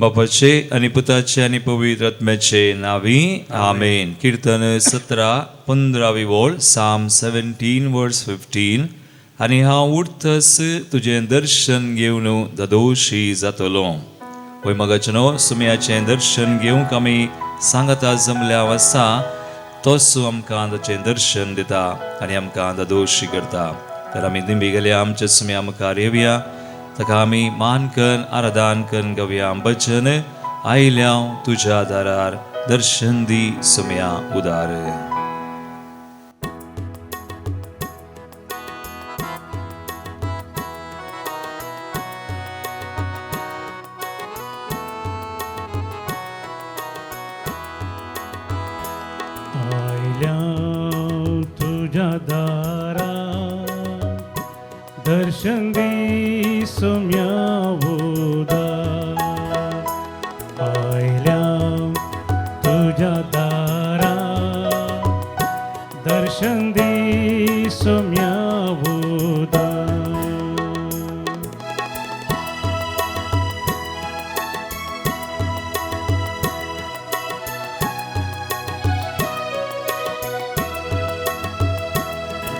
बापाचे आनी पुताचे आनी पवित्र आत्म्याचे नावी आमेन. कीर्तन 17 15वी वळ, साम 17 वर्स 15. आनी हांव उठतस तुजें दर्शन घेवन ददोशी जातलो. वय मगाचें न्हू सुमयाचें दर्शन घेवंक आमी सांगता जमल्या आसा, तोच आमकां ताचें दर्शन दिता आनी आमकां ददोशी करता. तर आमी दिंबी गेल्या आमच्या सुमया मुखार येवया, ताका आमी मान कन आराधन कन गावया भजन आयल्या तुज्या दारार दर्शन दी सुमया उदार. आयल्या तुज्या दारा दर्शन दी सोम्या उदार. आयल्या तुज्या दारा दर्शन दी सोम्या उदार.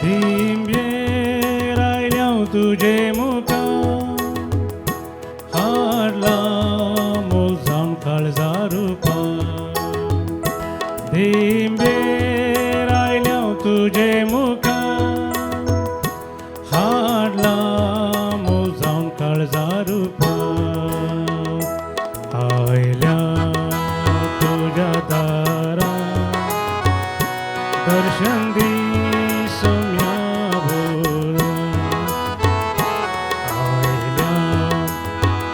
दिंब्येर आयल्या तुजे मुखार हाडला मोल जावन काळजा रुपार. दिंब्येर आयल्या तुजे मुखार हाडला मोल जावन काळजा रुपार. आयल्या तुज्या दारा दर्शन दी सोम्या बोल. आयल्या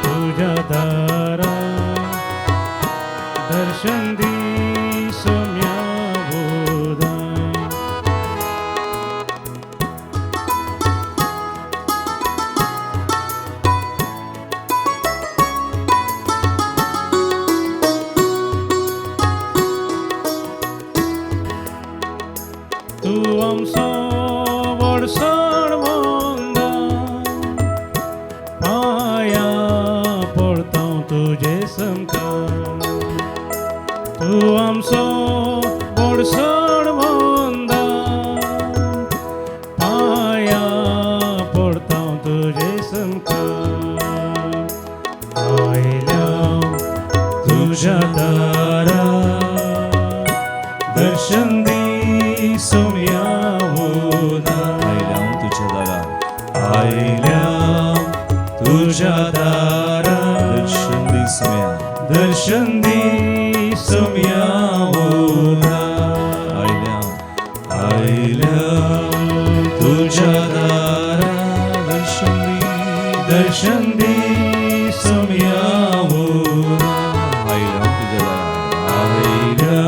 तुज्या दारा दर्शन दी सोम्या बोल. तूं आमचो व्हडसण मोंदा पांया पडता तुजे समकार. तूं आमचो व्हडसण मोंदा पांया पडता तुजे समकार. आयल्या तुज्या दारा दर्शन दी सोम्या उदार. आयल्या तुज्या दारा आयल्या तुज्या दारा दर्शन दी सुमया दर्शन दी सोम्या उदार. आयल्या आयल्या तुज्या दारा दर्शन दी दर्शन दी सोम्या उदार. आयल्या तुज्या दारा आयल्या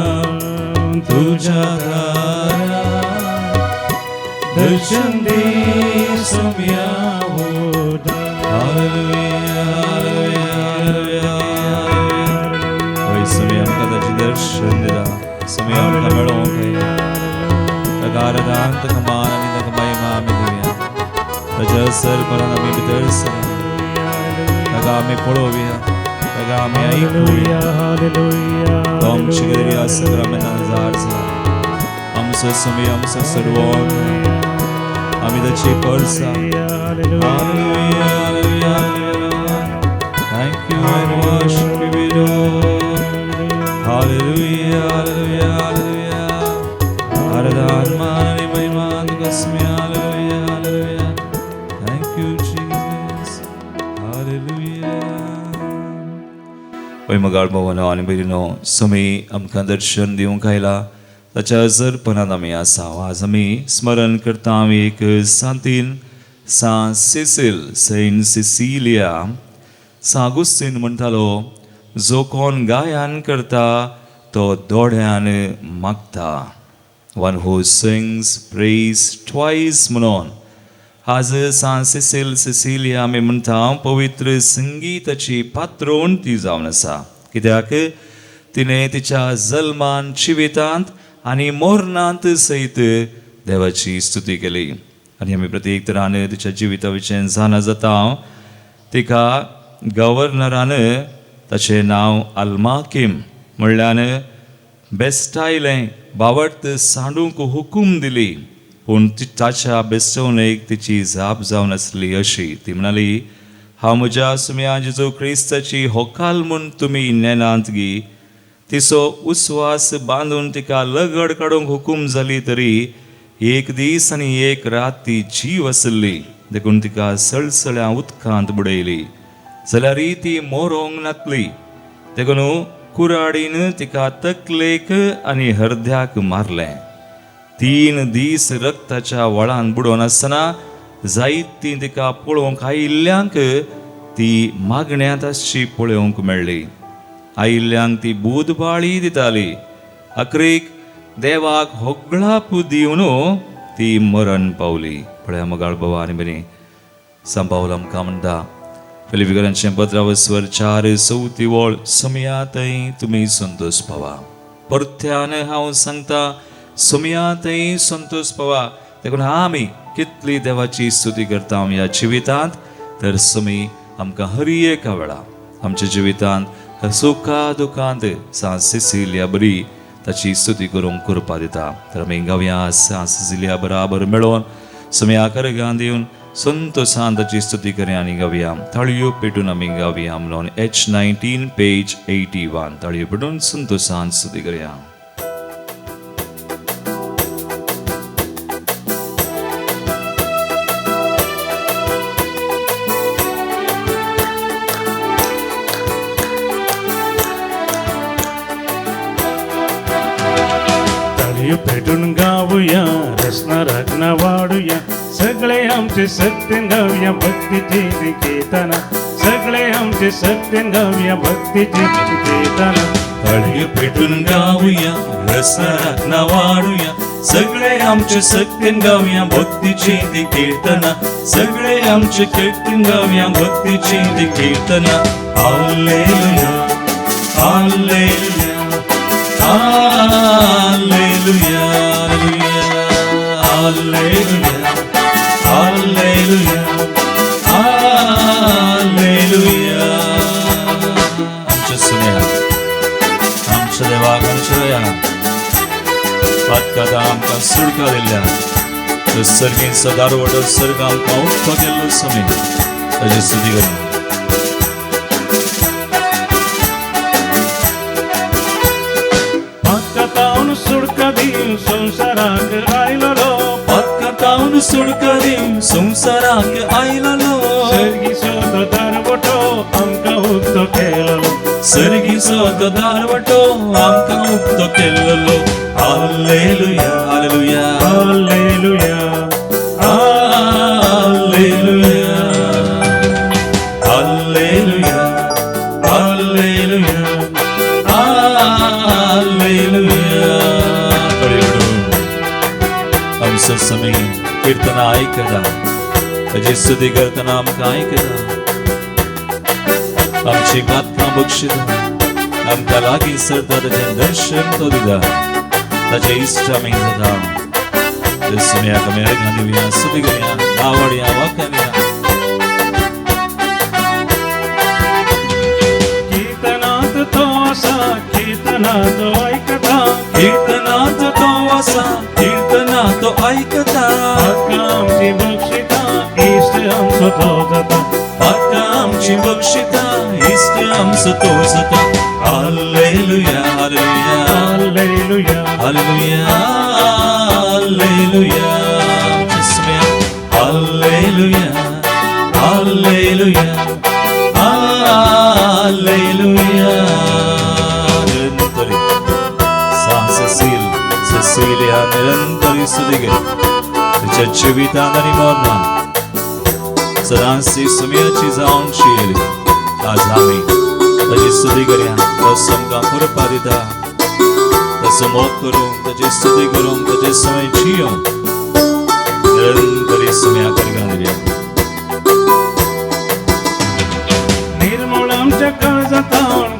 तुज्या दारा दर्शन दी सोम्या उदार. Hallelujah, hallelujah, hallelujah, hallelujah. होय सुमया आमकां ताचें दर्शन दिता. सुमया आमकां मेळोवंक आयला. ताका आराधन, ताका मान आनी ताका महिमा आमी दिवया. ताच्या सरपणान आमी भितर सरया. ताका आमी पळोवया, ताका आमी आयकुया. तो आमचे खातीर ह्या सगळ्या जार जाला. आमचो सुमया आमचो सर्वोन आमी ताची परसा. Hallelujah, hallelujah, hallelujah. Thank you and worship you, Lord. Hallelujah, hallelujah, hallelujah. आराधन, मान आनी महिमा तुका Somaiya. Hallelujah, hallelujah. Thank you, Jesus. Hallelujah. वय मगाळ भवनो आनी भयणीनो, सुमी आमकां दर्शन दिवंक आयला ताच्या हजरपणान आमी आसा. आज आमी स्मरण करता आमी एक सांतीन सां सिसिल, सेंट सिसिलिया. सां आगुस्तीन म्हणटालो, जो कोण गायन करता तो दोळ्यान मागता. One who sings prays twice म्हणून आज सां सिसिल सिसिलिया आमी म्हणटा पवित्र संगीताची पात्रोण ती जावन आसा. कित्याक तिणें तिच्या जल्मान जिवितांत आनी मोरणांत सयत देवाची स्तुती केली. आनी आमी प्रत्येक तरान तिच्या जिविता विशयन जाणा जाता. तिका गव्हर्नरान ताचें नांव अल्माकीम म्हणल्यार बेस्टायलें बावट सांडूंक हुकूम दिली. पूण ताच्या बेस्टवणेक तिची जाप जावन आसली अशी. ती म्हणाली, हांव म्हज्या सुम्या जेजू क्रिस्ताची होकाल म्हूण तुमी नेनांत गी. तिचो उस्वास बांदून तिका लगड काडूंक हुकूम जाली तरी एक दीस आनी एक रात ती जीव आसली, देखून तिका सळसळ्या उदकांत बुडयली. जाल्यारय ती मोरोंक नातली, देखून कुराडीन तिका तकलेक आनी हरद्याक मारलें. 3 दीस रक्ताच्या वळान बुडोवन आसतना जायतीं तिका पळोवंक आयिल्ल्यांक ती मागण्यांत आसची पळोवंक मेळ्ळी. आयिल्ल्यांक ती बूदबाळी दिताली. अकरेक देवाक होगळाप दिवन ती मरण पावली. पळया मगाळ बाबा आनी बरी सांबावल आमकां म्हणटा फिलिपिकरांचें पत्रावस्वर 4:4 वळ, सुमयातय तुमी संतोष पावा. परत्यान हांव सांगता, सुमयातय संतोष पावा. देखून आमी कितली देवाची स्तुती करता ह्या जिवितांत, तर सुमी आमकां हर एका वेळा आमच्या जिवितांत सुखा दुखांत सांत सिसिलिया बरी ताची स्तुती करूंक कृपा दिता. तर आमी गावया सांत सिसिलिया बराबर मेळोवन सुमया करगां दिवन संतोषान ताची स्तुती करया आनी गावया. ताळयो पेटून आमी गावया म्हणून H19 page 81. ताळयो पेटून संतोषान स्तुती करया. ताळयो पेटून गावया, रसना रागना वाडूया, सगळे आमचे सत्य गावया भक्तीची कीर्तना, सगळे आमचे सत्य गावया भक्तीची कीर्तना. ताळयो पेटून गावया, रसना रागना वाडूया, सगळे आमचे सत्य गावया भक्तीची कीर्तना, सगळे आमचे कीर्तन गावया भक्तीची कीर्तना. Hallelujah, hallelujah, hallelujah, hallelujah, hallelujah, hallelujah. आमच्या सुन्या आमच्या देवाक आमच्या पातकाता आमकां सुडका दिल्या तो सर्गींचो दारवटो सर्ग आमकां उक्तो केल्लो सुमी ताची स्तुती करूं. पातकातावन सुडका दिवन संवसाराक आयलो, पातकातावन सुडका दिवन संवसाराक आयलो, सर्गीचो तो दारवटो आमकां उक्तो केलो, सर्गीचो तो दारवटो आमकां उक्तो केल्लो. Hallelujah, hallelujah, hallelujah, hallelujah, hallelujah, hallelujah, hallelujah. आमचो समी कीर्तना आयकता, ताची स्तुती करतना आमकां आयकता, आमची बातकां बक्षिता, आमकां लागीं सरता, ताचें दर्शन तो दिता, ताचे इश्ट आमी जाता. सुमयाक आमी अर्घां दिवया, स्तुती करया, आवडया वाखाणया. कीर्तनांत तो आसा, कीर्तनांत तो आयकता, कीर्तनांत तो आसा, कीर्तनांत तो आयकता, पातकां आमची बक्षिता, इश्ट आमचो तो जाता, पातकां आमची बक्षिता, इश्ट आमचो तो जाता. Hallelujah, hallelujah, hallelujah, hallelujah, hallelujah. Hallelujah, hallelujah, hallelujah. निरंतरी सांत सिसिलिया निरंतरी स्तुती कर तिच्या जिवितांत आनी मरणांत सदांच ती सुमयाची जावन शियली. आज आमी ताची स्तुती करया. तो आमकां कृपा दिता, ताचो मोग करूंक, ताची स्तुती करूंक, ताचे समय जियोंक निरंतरी सुमया करगां दिवया. निर्मूळ आमच्या काळजांत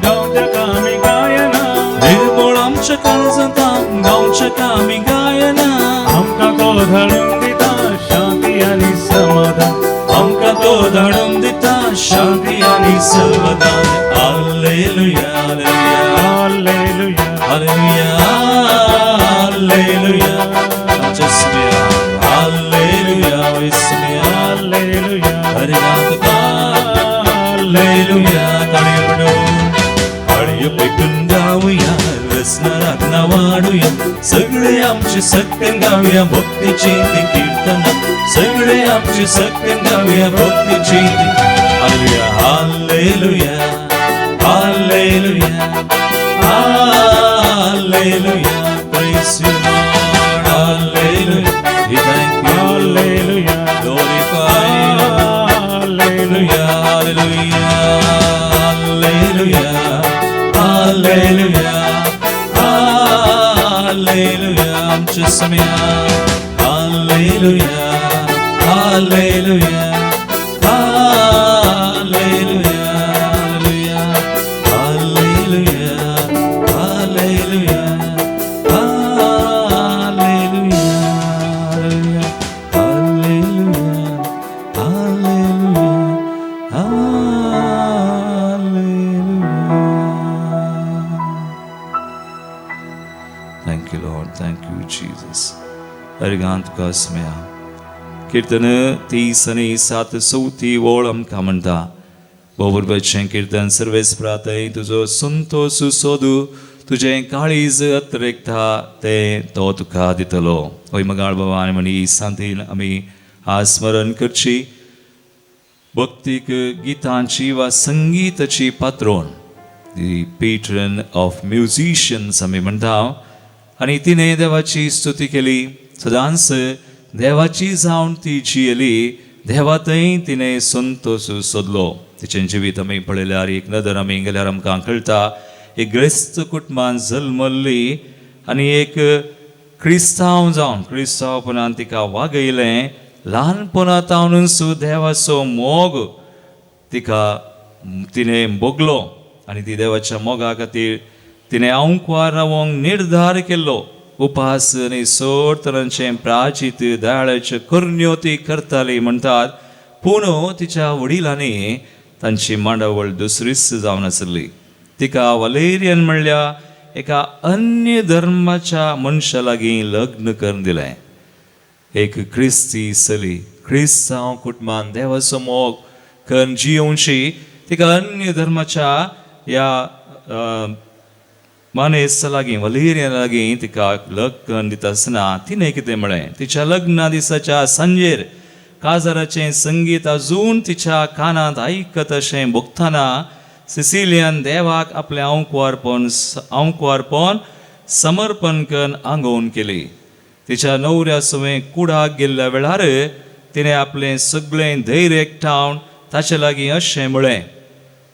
गावच्या कामी गायना, निर्मूळ आमच्या काळजांत गावच्या कामी गायना, आमकां तो धाडून दिता शांती आनी समाधान, आमकां तो धाडून दिता शांती आनी समाधान. Hallelujah, hallelujah. Hallelujah, hallelujah. आमच्या सुमया, हालेलुया, होय सुमया. हालेलुया. हरिनाथ तुका, हालेलुया. ताळयो पडू, ताळयो पेटून गावया, व्यसनारात ना वाडूया, सगळे आमचे सत्य गावया, भक्तीची ती कीर्तना, सगळे आमचे सत्य गावया, भक्तीची ती. Hallelujah, hallelujah, hallelujah, hallelujah. Praise you, Lord. Hallelujah. We thank you. Hallelujah. Glorify you. Hallelujah. Hallelujah, hallelujah, hallelujah, hallelujah. आमच्या समया, hallelujah, hallelujah, hallelujah, hallelujah, hallelujah, hallelujah, hallelujah, hallelujah, hallelujah. Thank you, Lord. Thank you, Jesus. हरिगांत तुका स्मया. कीर्तन 30 आणि 7 चवथी वळ आमकां म्हणटा, बोबरबाचें कीर्तन, सर्वेस प्रातय तुजो संतोश सोदू, तुजें काळीज अत्रेकता तें तो तुका दितलो. हय मगाळ बाबा, आनी म्हणी सांतीन आमी आज स्मरण करची भक्तीक गितांची वा संगीताची पात्रोन, दी पेट्रन ऑफ म्युझिशियन्स आमी म्हणटा. आनी तिणें देवाची स्तुती केली, सदांच देवाची जावन ती जियेली, देवा थंय तिणें संतोश सोदलो. तिचें जिवीत आमी पळयल्यार, एक नदर आमी गेल्यार आमकां कळटा, एक ग्रेस्त कुटुंबान जल्मल्ली आनी एक क्रिस्तांव जावन क्रिस्तांवपणान तिका वागयलें. ल्हानपणातावनूच देवाचो मोग तिका तिणें भोगलो आनी ती देवाच्या मोगा खातीर तिणें आंकवार रावोंक निर्धार केल्लो. उपास आनी सोड तरांचें प्राचित दयाळाच्यो करण्यो ती करताली म्हणटात, पूण तिच्या वडिलांनी तांची मांडावळ दुसरीच जावन आसली. तिका वलेरियन म्हणल्या एका अन्य धर्माच्या मनशा लागीं लग्न करून दिलें. एक क्रिस्ती चली, क्रिस्तांव कुटुंबान देवाचो मोग करून जियोवची, तिका अन्य धर्माच्या ह्या मानेस्ता लागीं, वलेरियन लागीं तिका लग्न दिता आसतना तिणें कितें म्हळें? तिच्या लग्ना दिसाच्या सांजेर काजाराचें संगीत अजून तिच्या कानांत आयकत अशें भोगतना सिसिलियन देवाक आपलें आंकवारपण समर्पण करून आंगोवन केली. तिच्या नवऱ्या सवें कुडाक गेल्ल्या वेळार तिणें आपलें सगळें धैर्य एकठावन ताचे लागीं अशें म्हळें.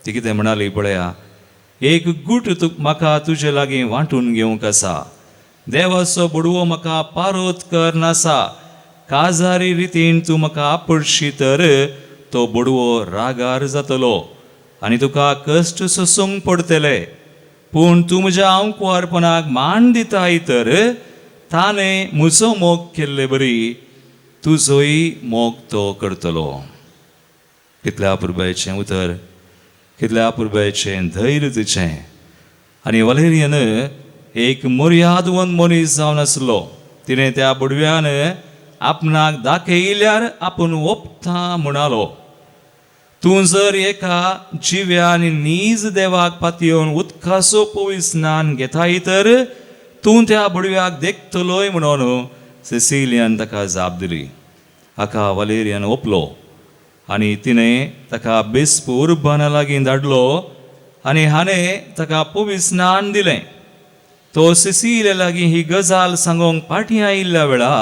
ती कितें म्हणाली पळया, एक गूट तूं म्हाका तुजे लागीं वांटून घेवंक आसा. देवाचो बडवो म्हाका पारोत करनासा. काजारी रितीन तूं म्हाका आपडशी तर तो बडवो रागार जातलो आनी तुका कश्ट सोसूंक पडटले. पूण तूं म्हज्या आंकवारपणाक मान दिताय तर ताणें म्हजो मोग केल्ले बरी तुजोय मोग तो करतलो. कितल्या अपुरबायेचें उतर, कितल्या अपुरबायेचें धैर्य तिचें! आनी वलेरियन एक मर्यादवंत मनीस जावन आसलो. तिणें त्या बडव्यान आपणाक दाखयल्यार आपूण ओपता म्हणालो, तूं जर एका जिव्या आनी नीज देवाक पातयेवन उदकाचो पवित्र स्नान घेताय तर तूं त्या बडव्याक देखतलोय म्हणून सिसिलियान ताका जाप दिली. हाका वलेरियन ओपलो आनी तिणें ताका बिस्प उर्बाना लागीं धाडलो आनी हाणें ताका पवित्र स्नान दिलें. तो सिसिलिया लागीं ही गजाल सांगोंक फाटीं आयिल्ल्या वेळा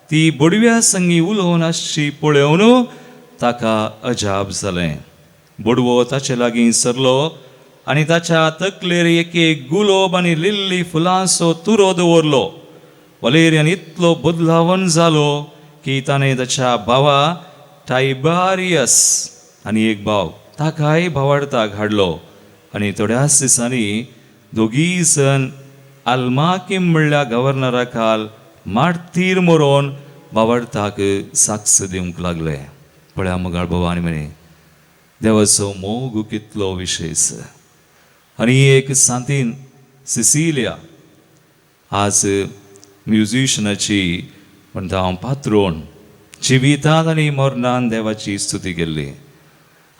ती बडव्या संगी उलोवन आसची पळोवन ताका अजाप जालें. बडवो ताचे लागीं सरलो आनी ताच्या तकलेर एक एक गुलोब आनी लिल्ली फुलांचो तुरो दवरलो. वलेरियन इतलो बदलावन जालो की ताणें ताच्या भावा टायबारियस आनी एक भाव ताकाय भावार्थाक हाडलो आनी थोड्याच दिसांनी दोगीय जण आल्माकीम म्हणल्या गव्हर्नरा खाल मार्तीर मरोन भावार्थाक साक्ष दिवंक लागले. पळया मोगाळ भाव आनी म्हणे, देवाचो मोग कितलो विशेश! आनी एक सांतीन सिसिलिया आज म्युजिशनाची म्हणटा हांव पात्रोण जिवितांत आनी मरणान देवाची स्तुती केल्ली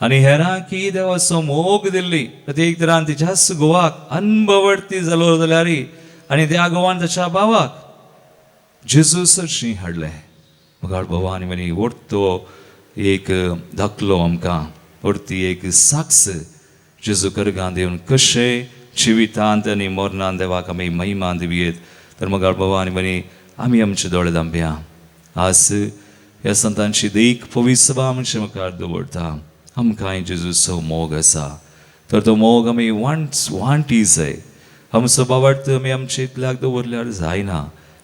आनी हेरांकी देवाचो मोग दिल्ली. प्रत्येक तरान तिच्याच घोवाक अनभवडती जालो जाल्यार आनी त्या घोवान ताच्या भावाक जेजू सरशी हाडलें. मुखार भावा आनी भयणी व्हडतो एक दाखलो आमकां, व्हडती एक साक्ष जेजू करगां दिवन कशें जिवितांत आनी मरणान देवाक आमी महिमा दिवयेत. तर मुखार भावा आनी भयणी आमी आमचे दोळे धांपया. आज ह्या संतांची देख पवित्र आमचे मुखार दवरता. आमकांय जेजूचो मोग आसा तर तो मोग आमी वांटी जाय. आमचो बाबार्थ आमी आमचे इतल्याक दवरल्यार जायना.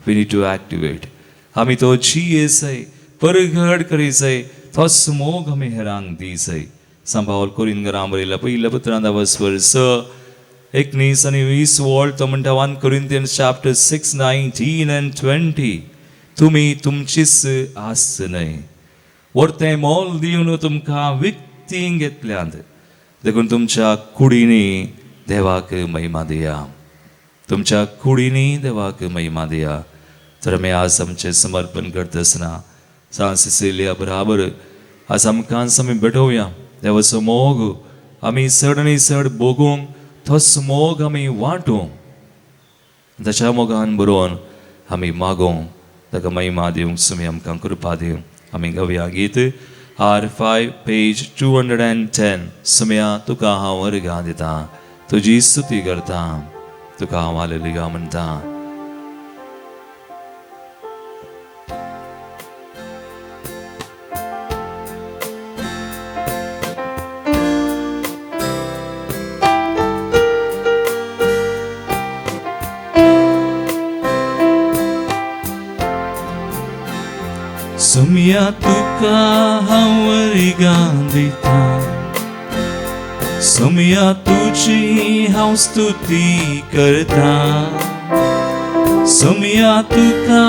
We need to activate. आमी तो जिये जाय, परगड करी जाय, तोच मोग आमी हेरांक दी जाय. सांबावल कोरिंगरां बरयल्या पयल्या पत्रांत वर्स 19 आनी 20 वॉल्ट तो म्हणटा 1 Corinthians chapter 6 19 and 20 तुमी तुमचीच आस्त न्हय व्हरतें मोल दिवन तुमकां विकतीं घेतल्यांत, देखून तुमच्या कुडींनी देवाक महिमा दिया, तुमच्या कुडींनी देवाक महिमा दिया. तर आमी आज आमचें समर्पण करता आसतना सांत सिसिलिया बराबर आज आमकां आमी भेटोवया. देवाचो मोग आमी चड आनी चड भोगूंक, तोच मोग आमी वांटूंक, ताच्या मोगान बरोवन आमी मागोवंक ताका महिमा दिवंक सुमी आमकां कृपा दिवं. आमी गावया गीत R5 page 210. सुम्या तुका हांव वर्गां दितां, तुजी स्तुती करता, तुका हांव हालेलुया म्हणटा. सुम्या तुका हांव वर्गां दितां, सुम्या तुजी हांव स्तुती करतां, सुम्या तुका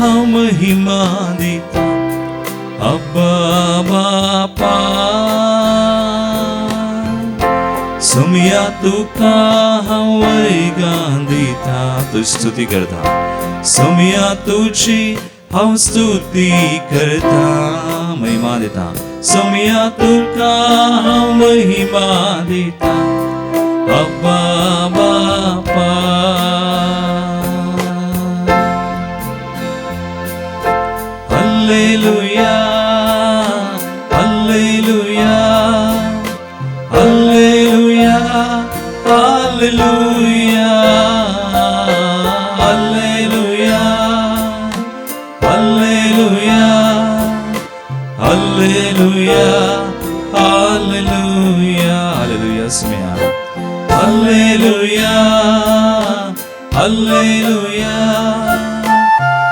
हांव महिमा दितां, अब्बा बापा. सुम्या तुका हांव वर्गां दितां, तुजी स्तुती करतां, सुम्या तुजी हांव स्तुती करतां, महिमा दितां, सुम्या तुका हांव महिमा दितां, अब्बा बापा. Hallelujah, hallelujah, hallelujah, hallelujah, hallelujah, hallelujah, hallelujah, hallelujah, hallelujah. सुम्या hallelujah, hallelujah,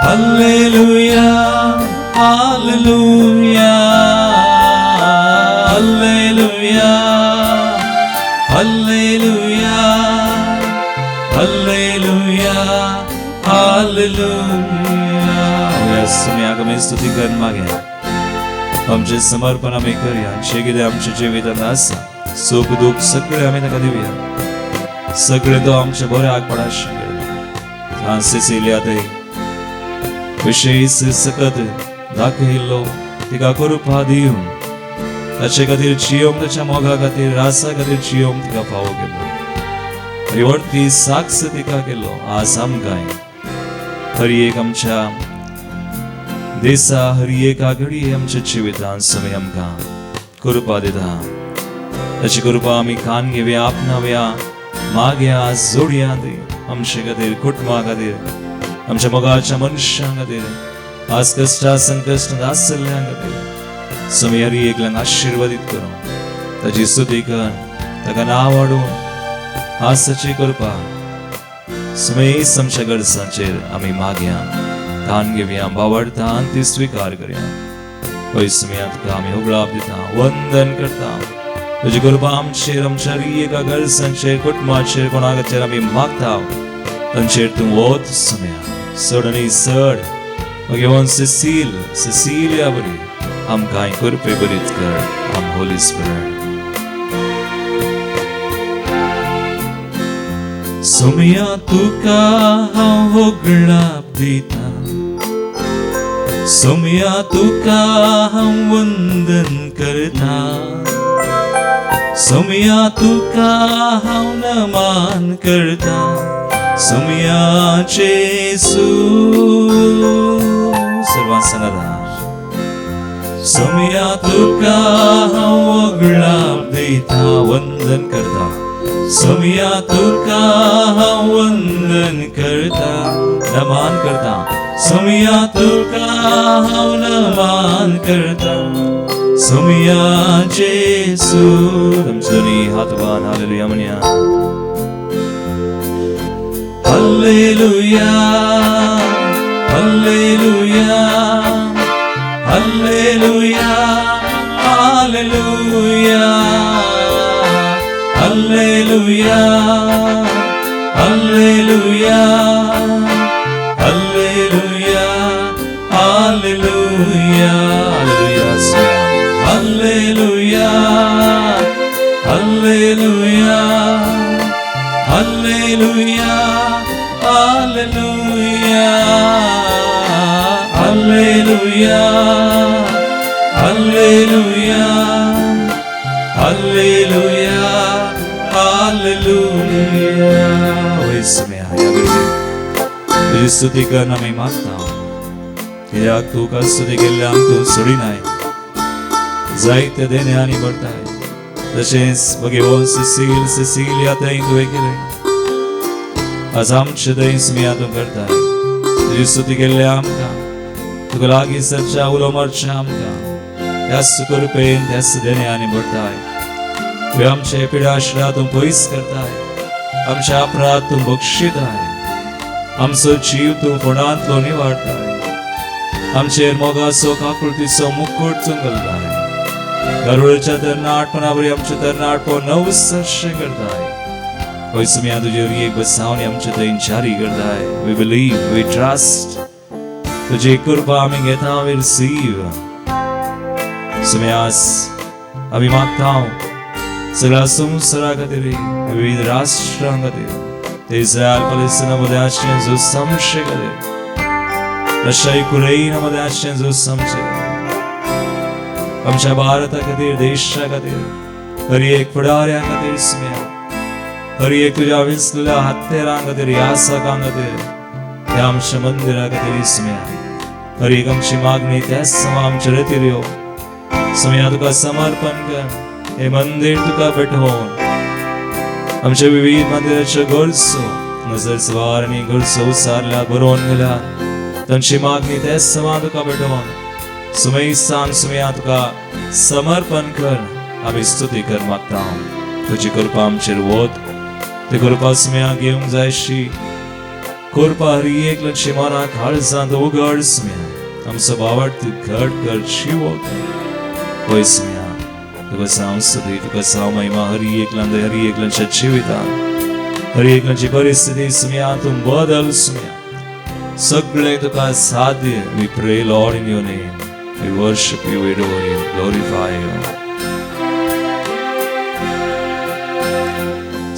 hallelujah, hallelujah, hallelujah, hallelujah, hallelujah, hallelujah. सुम्या आमी स्तुती कर मागे आमचें समर्पण आमी करया. जें कितें आमच्या जिवितांत आसा सुख दुःख सगळें आमी ताका दिवया. सगळें तो आमच्या बऱ्याक पडाशें करता. सिसिलिया ते विशेश सकत दाखयल्लो तिका कृपा दिवन ताचे खातीर जियोंक, ताच्या मोगा खातीर, रासा खातीर जियोंक तिका फावो केलो. आनी व्हडती साक्ष तिका केलो. आज आमकांय हर एक आमच्या देसा हर एका घडये आमच्या जिवितांत समय आमकां कृपा दिता. ताची कृपा आमी कान घेवया, आपणावया, मागया, जोडया ती आमचे खातीर, कुटुंबा खातीर, आमच्या मोगाच्या मनशां खातीर, आज कश्टा संकश्ट आसल्यां खातीर समय हर एकल्यांक आशिर्वादीत करूं. ताची स्तुती कर, ताका नांव वाडून आज ताची कृपा समय आमच्या गरजांचेर आमी मागया, कान घेवया, बावडतान ती स्विकार करया. पळय सुमया तुका आमी उगडाप दिता, वंदन करता. तुजी कृपा आमचेर, आमच्या एका गरजांचेर, कुटुंबाचेर, कोणाचेर आमी मागता तांचेर तूं वत सुमया चड आनी चड घेवन सिसिलिया बरी आमकां कृपे बरीच कर. आम होली स्पिरिट. सोमया तुका हांव होगळाप दिता, सोमया तुका हांव वंदन करता, सोमया तुका हांव नमान करता, सोमया जेजू. सर्वां सांगात, सोमया तुका हांव होगळाप दिता, वंदन करता, सोमया तुका हांव वंदन करता, नमान करता, सोमया तुका हांव नमान करता, सोमया जेजू. आमचे हात बान हालेलुया म्हणया. Hallelujah, hallelujah, hallelujah, hallelujah, hallelujah, hallelujah, hallelujah, hallelujah, hallelujah, hallelujah, hallelujah, hallelujah, hallelujah, hallelujah, hallelujah, hallelujah. होय सोमया, ह्या घडये तुजी स्तुती कर आमी मागता, कित्याक तुका स्तुती केल्ल्यान तूं सोडिनाय, जायते देणे आनी भरताय. तशेंच भगेवन सिसील सिसिलिया थंय तुवें केलें, आज आमचे थंय सोमया तूं करताय. तुजी स्तुती केल्ल्या आमकां, तुका लागीं सरच्या उलो मारच्या आमकां त्याच कृपेन त्याच देणे आनी भरताय. तुवें आमचे पिडाशिरा तूं पयस करताय, आमच्या अपराध तूं बक्षिताय, आमचो जीव तूं फोंडांतलो निवाडताय, आमचेर मोगाचो काकुळतीचो मुकुट तूं घालताय. गरुडाच्या तरणाटपणा वरी आमचें तरणाटपण नवसर्शें करताय. होय सोमया, तुजे एक बसावणी आमचे थंय जारी करताय. We believe, we trust, तुजी कृपा आमी घेता, we receive. सोमया, आमी मागता सगळ्या संवसारा खातीर, विविध राष्ट्रां खातीर, ते इस्रायल पलेस्तीना मदें आसचें झूज संशय खातीर, रशिया युक्रेना मदें आसचें झूज संशय खातीर, आमच्या भारता खातीर, देशा खातीर, हर एक फुडाऱ्या खातीर सोमया, हर एक तुज्या विसलेल्या हत्यारां खातीर, यासकां खातीर, ह्या आमच्या मंदिरा खातीर सोमया, हर एक आमची मागणी त्याच समा आमच्या रतीर यो. सोमया, तुका समर्पण कर हे मंदिर तुका भेटोवन, आमच्या विविध मंदिराच्यो गरजो नजर स्वार आनी गरजो उसारल्या बरोवन गेल्या, तांची मागणी त्याच समा तुका भेटोवन सुमय सांग. सुमया, तुका समर्पण कर, आमी स्तुती कर मागता. तुजी कृपा आमचेर वत, ती कृपा सुमया घेवंक जायशी कृपा हर एकल्याची मनाक काळजांत उगड सुमया, आमचो भावार्थ घट कर, जिवो कर. होय सुमया, तुका जावं स्तुती, तुका जावं महिमा. हर एकल्यान, हर एकल्याच्या जिवितान, हर एकल्याची परिस्थिती सुमया तूं बदल सुमया, सगळें तुका साध्य. We pray, Lord, in your name. We worship you, we adore you, glorify you.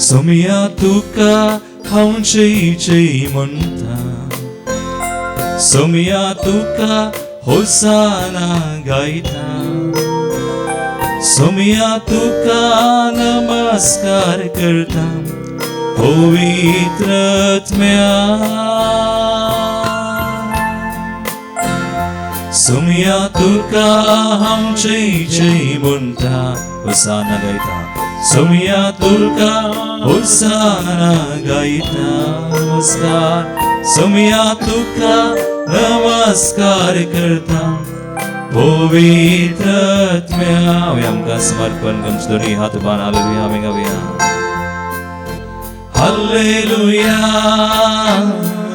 Somaiya तुका हांव जय जय म्हणटा, सोमया तुका होसाना गायता, सोमया तुका नमस्कार करता, पवित्र आत्म्या. सोमया तुका हांव जय जय म्हणटा, होसाना गायता, सोमया तुका होसाना गायता, नमस्कार सोमया तुका नमस्कार करता, पवित्र आत्म्या. आमकां समर्पण करचें, दोनी हात बान हालेलुया आमी गावया. Hallelujah,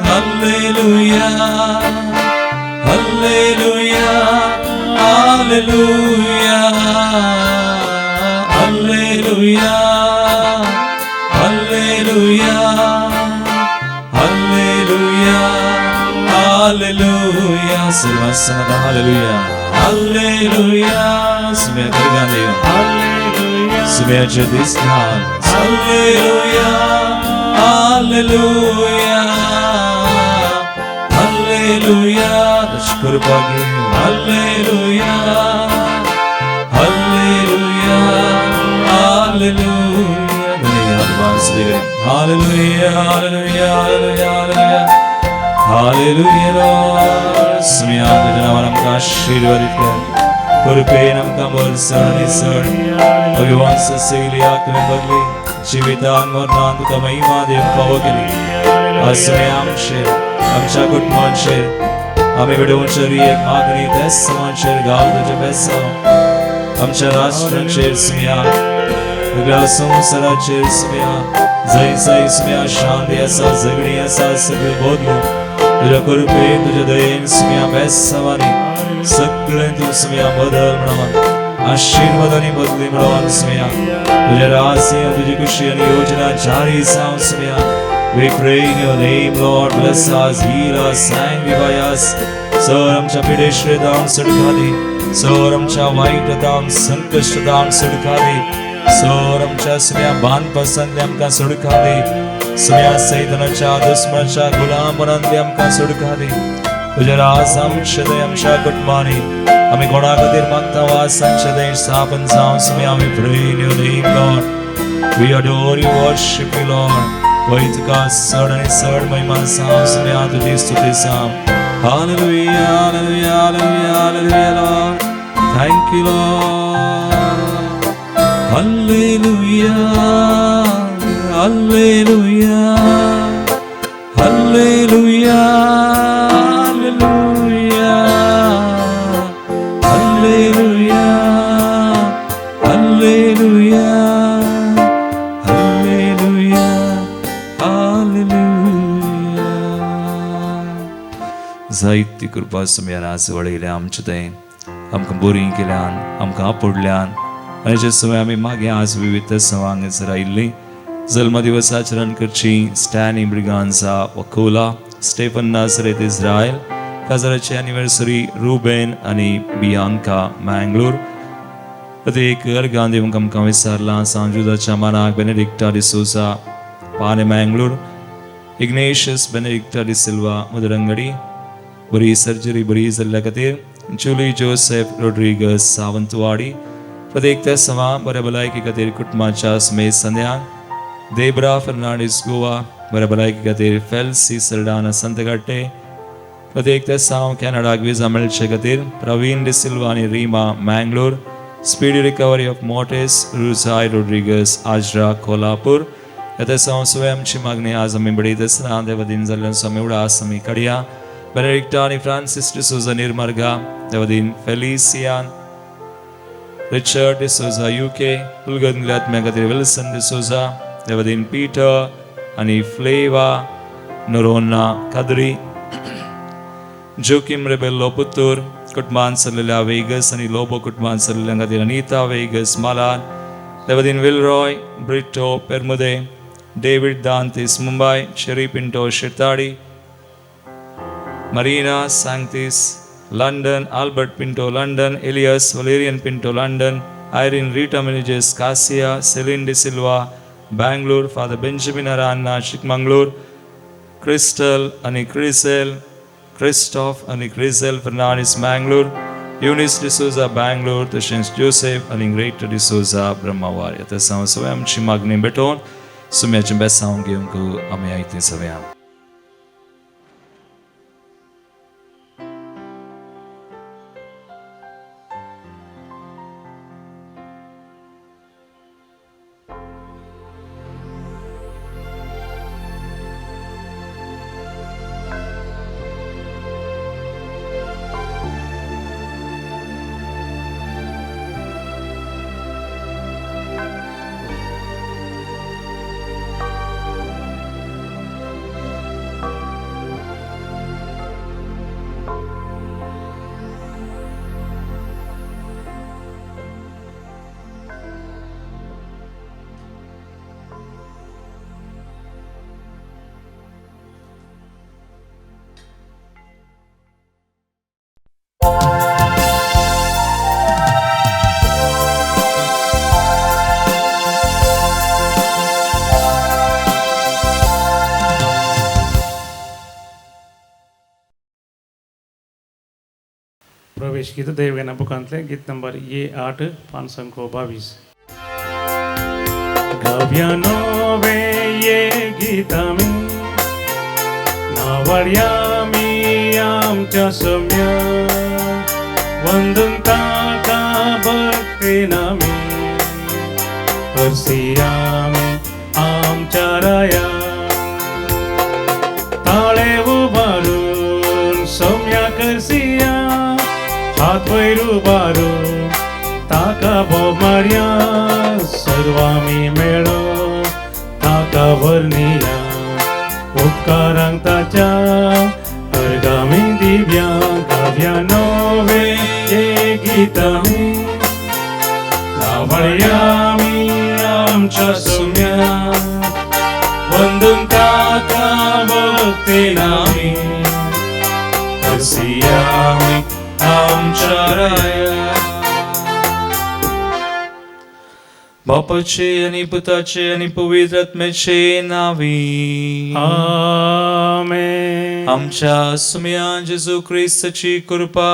hallelujah, hallelujah, hallelujah, hallelujah, hallelujah, hallelujah, hallelujah. सर्वांत सांगा हालेलुया, हालेलुया. सुम्या करगान देव हालेलुया, सुम्याचे दिसनान. Hallelujah, Hallelujah, hallelujah. तशें करपाक hallelujah, hallelujah, hallelujah. Hallelujah, hallelujah, hallelujah, hallelujah, hallelujah, Lord. Somaiya तुझ्या नांवान आमकां आशीर्वादीत कर, कृपेन आमकां भरसण आनी सण अभिवान सैलियाक तुवें बदली जिवितान मरणान तुका महिमा दिवंक फावो केली. आज सुमया आमचेर, आमच्या कुटुंबांचेर आमी विडोवचेर एक मागणी बेसांचेर गांव तुजें बेसांव आमच्या राष्ट्रांचेर सुमया, सगळ्या संवसाराचेर सुमया, जंय जंय सुमया शांती आसा, झगडी आसा, सगळें बदलून तुज्या कृपेन तुज्या दयेन सुमया बेसांवांनी सगळें तूं सुमया बदल म्हणून आशीर्वादांनी बदली म्हणून सुमया तुज्या रासी तुजी खुशी आनी योजना जारी जावं Somaiya. We pray in your name, Lord. Bless us, heal us, sanctify us. Sir, आमच्या पिडेश्रेदान सुटका दी. सर, आमच्या वायट दान संकश्ट दान सुटका दी. सर, आमच्या सुम्या बांदपासांतली आमकां सुटका दी. सुम्या सैतानाच्या दुस्मनाच्या गुलामपणांतली आमकां सुटका दी. तुज्या राज आमचे दय आमच्या कुटुंबांनी आमी कोणा खातीर मागता वास आमचे दय स्थापन जावं सुम्या. We pray in your name, Lord. We adore you, worship you, Lord. वय तुका चड आनी चड महिमा जावं सुम्या, तुजी स्तुती जावं. Hallelujah, hallelujah, hallelujah, hallelujah, Lord. Thank you, Lord. Hallelujah, hallelujah, hallelujah, hallelujah, hallelujah, hallelujah, hallelujah, hallelujah. जायती कृपा सुमयान आज वळयल्या आमचे तें आमकां बरीं केल्यान, आमकां आपोडल्यान आनी जे समय आमी मागीर आज विविध सवांग आयिल्लीं जल्मदिवस आचरण करची Stany Braganza Vakola, Stephen Nazareth Israel, काजाराची एनिवर्सरी रुबेन आनी बियांका मँगलोर. प्रत्येक अर्गां दिवंक आमकां विचारलां सांजुदाच्या मानाक बेनेडिक्टा डिसोजा पाने मँगलोर, इग्नेशियस बेनेडिक्टा डिसिल्वा मुदरंगडी, बरी सर्जरी बरी जाल्ल्या खातीर जुली जोसेफ रोड्रिगस सावंतवाडी. प्रत्येक त्या सवा बऱ्या भलायकी खातीर कुटुंबाच्या समेत संध्यांक देब्रा फर्नांडीस गोवा, बऱ्या भलायकी खातीर फेल्सी सल्डाना संतगाटे. प्रत्येक त्या साव कॅनडाक विजा मेळचे खातीर प्रवीण डिसिल्वा आनी Rima Mangalore, speedy recovery of मोटेस रुजाय रोड्रिगस आजरा कोल्हापूर. ह्या साव स्वयंची मागणी आज आमी बडयत आसतना देवदीन जाल्ल्यान आमी उडास आमी काडया. बेनेडिक्टा आनी फ्रांसीस डिसोजा निर्मार्गा, देवदीन फेलिसियान रिचर्ड डिसोजा UK, उलगत आत्म्या खातीर विल्सन डिसोजा, देवदीन पीटर आनी फ्लेवा नोरोना कादरी, जोकीम रेबेल्लो पुत्तूर कुटुंबान सरलेल्या वेगस आनी लोबो कुटुंबान सरलेल्या खातीर अनिता वेगस मालान, देवदीन Vilroy Brito Permude, David Dantis Mumbai, Sherry Pinto Shirtadi, Marina Sanctis London, Albert Pinto London, Elias Valerian Pinto London, Irene Rita Menezes Kasia, Celine D'Silva Bangalore, father Benjamin Aranha Chikmagalur, Crystal आनी Crisil Christoph आनी क्रिसेल फर्नांडीस मँगलोर, युनिस डिसोजा बँगलोर, तशेंच Joseph आनी great D'Souza ब्रह्मावार. आतां हांव सगळ्या आमची मागणी भेटोवन सुम्याचें बेसांव घेवंक आमी आयती सगळ्या. प्रवेश गीत देवगाना बुकांतलें गीत नंबर ये 8 522. गावया नवे ये गीत आमी नावाळया आमी आमच्या सम्या वंदन ताका भक्तीन आमी हरसी आमी आमच्या राया ताळे उबारून सम्या करसिया हात वयर उबारून ताका भोव मारया सर्वामी मेळो ताका वर्णिया उपकारांक ताच्या अर्गामी दिव्या गाव्या नवे ये गीत आमी नावळया आमी आमच्या सम्या वंदन ताका भक्तीन आमी हरसिया आमी आमच्या राया. बापाचे आनी पुताचे आनी पवित्र आत्म्याचे नावी आमेन. आमच्या सुम्या जेजू क्रिस्ताची कृपा,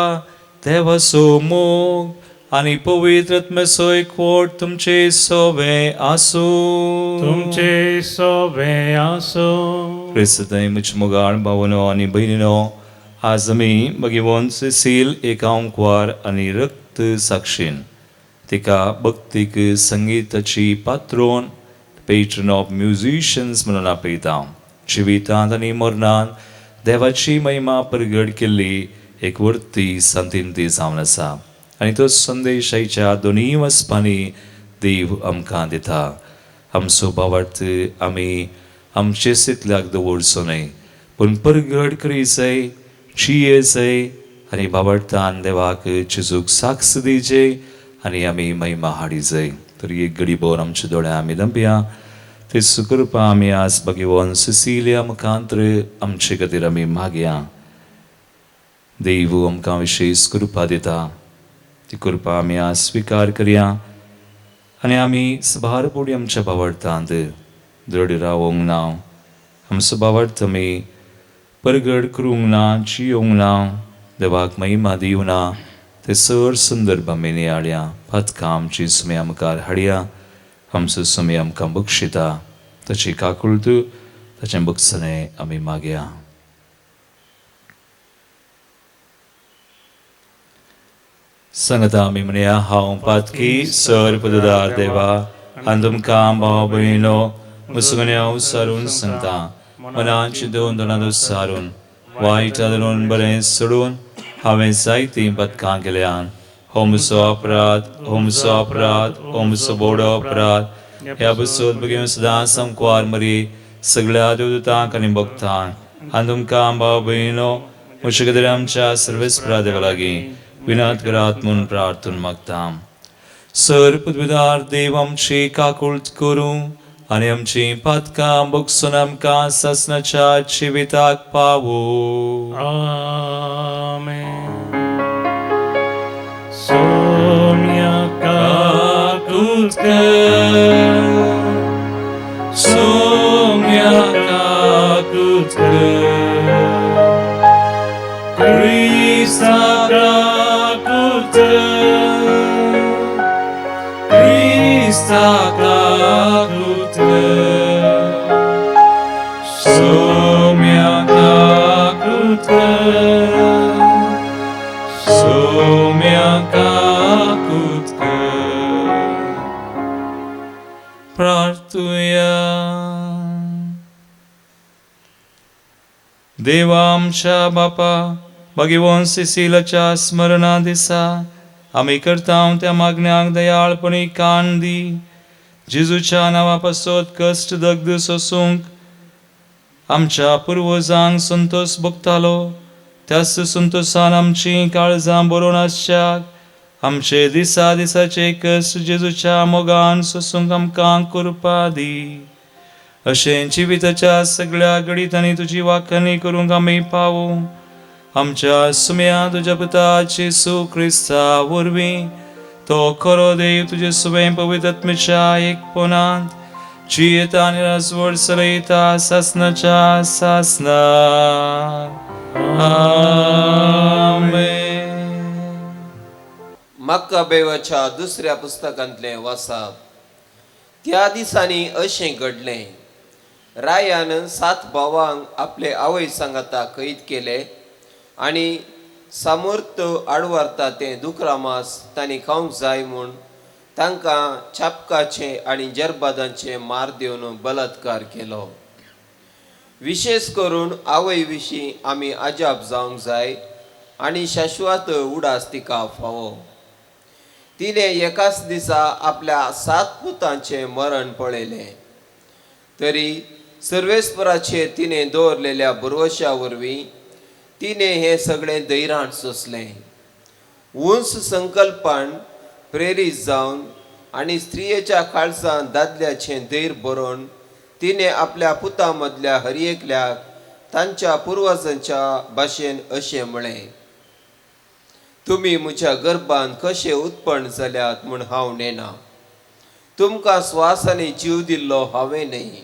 देवाचो मोग आनी पवित्र आत्म्याचो एकवट तुमचे सोवे आसूं. तुमचे सोवे आसूं. क्रिस्तय म्हज्या मोगाळ भावनो आनी भयणीनो, आज आमी भगवंत सेसील एकांकवार आनी रक्त साक्षीन तिका भक्तीक संगीताची पात्रोन पेट्रन ऑफ म्युझिशन्स म्हणून आपयता. जिवितांत आनी मरणांत देवाची महिमा परगट केल्ली एक वर्ती सांतीन ती जावन आसा आनी तो संदेश आयच्या दोनूय वचपांनी देव आमकां दिता. आमचो भावार्थ आमी आमचे सितल्याक दवरचो न्हय, पूण परगट करीजय, जियेजय आनी भावार्थान देवाक जेजूक साक्ष दिजे आनी आमी महिमा हाडीजय. तर एक घडी भर आमच्या दोळ्या आमी दंपया. ते सुकृपा आमी आज भगवान सिसिलिया मुखांत्र आमचे खातीर आमी मागया. देव आमकां विशेश कृपा दिता, ती कृपा आमी आज स्विकार करया आनी आमी सभार पुडी आमच्या भावार्थांत दृढ रावोंक ना. आमचो भावार्थ आमी परगड करूंक ना, जियोंक ना, देवाक महिमा दिवना ना, ते सर संदर्भ आमी नियाळया. पातकां आमची सुम्या मुखार हाडया. आमचो सुमी आमकां बक्षिता, ताची काकुळट ताचें बक्षणें आमी मागया. सांगता आमी म्हणया, हांव पातकी सर पददार देवा आनी तुमकां भाव भयणो मुसगण्या सारून सांगता, मनाची दोन दोनां सारून वायट धरून बरें सोडून हांवें जायतीं पदकां केल्यान. हो म्हजो अपराध, हो म्हजो अपराध, हो म्हजो बोडो अपराध. ह्या बसोत भगीन सदां संकवार मरी सगळ्या देवदूतांक आनी भक्तांक आनी तुमकां भाव भयणो म्हजे खातीर आमच्या सर्वेस्परा देवा लागीं विनंत करात म्हूण प्रार्थून मागता. सर पदवीदार देव आमची काकुळट करूं आनी आमची पातकां बगसून आमकां सासणाच्या जिविताक पावूं. आमेन. सोम्या काकुळट कर, सोम्या काकुळट कर, क्रिस्ता काकुळट कर, क्रिस्ता काकुळट कर, सोम्या काकुळट कर, सोम्या काकुळट कर. प्रार्थुया. देवा आमच्या बापा, भगवान सिसिलाच्या स्मरणा दिसा आमी करता त्या मागण्यांक दयाळपणी कान दी. जेजूच्या नांवा पासत कश्ट दग्ध सोसूंक आमच्या पुर्वजांक संतोष भोगतालो, त्याच संतोषान आमची काळजां बरोवन आसच्याक आमचे दिसा दिसाचे कश्ट जेजूच्या मोगान सोसूंक आमकां कृपा दी. अशें जिविताच्या सगळ्या घडितांनी तुजी वाखाणी करूंक आमी पावूं. आमच्या सुम्या तुज्या पुता जेजू क्रिस्ता वरवीं, तो खरो देव तुजे सुवें पवित्र आत्म्याच्या एकपणांत जियेता आनी राजवट चलयता सासणाच्या सासणाक. आमेन. मक्काबेवाच्या दुसऱ्या पुस्तकांतलें वाचप. त्या दिसांनी अशें घडलें, रायान सात भावांक आपले आवय सांगाता कैद केले आनी सामूर्त आडवारता तें दुकरा मास तांणी खावंक जाय म्हूण तांकां चापकाचे आनी जरबादांचे मार दिवन बलात्कार केलो. विशेश करून आवय विशीं आमी अजाप जावंक जाय आनी शाश्वत उडास तिका फावो. तिणें एकाच दिसा आपल्या सात पुतांचें मरण पळयलें, तरी सर्वेस्पराचेर तिणें दवरलेल्या भरवश्या वरवीं तिणें हें सगळें धैर्यान सोंसलें. उंच संकल्पान प्रेरीत जावन आनी स्त्रियेच्या काळजान दादल्याचें धैर्य बरोवन तिणें आपल्या पुतां मदल्या हर एकल्याक तांच्या पुर्वजांच्या भाशेन अशें म्हळें, तुमी म्हज्या गर्भान कशें उत्पन्न जाल्यात म्हूण हांव नेणा, तुमकां स्वास आनी जीव दिल्लो हांवें न्हय.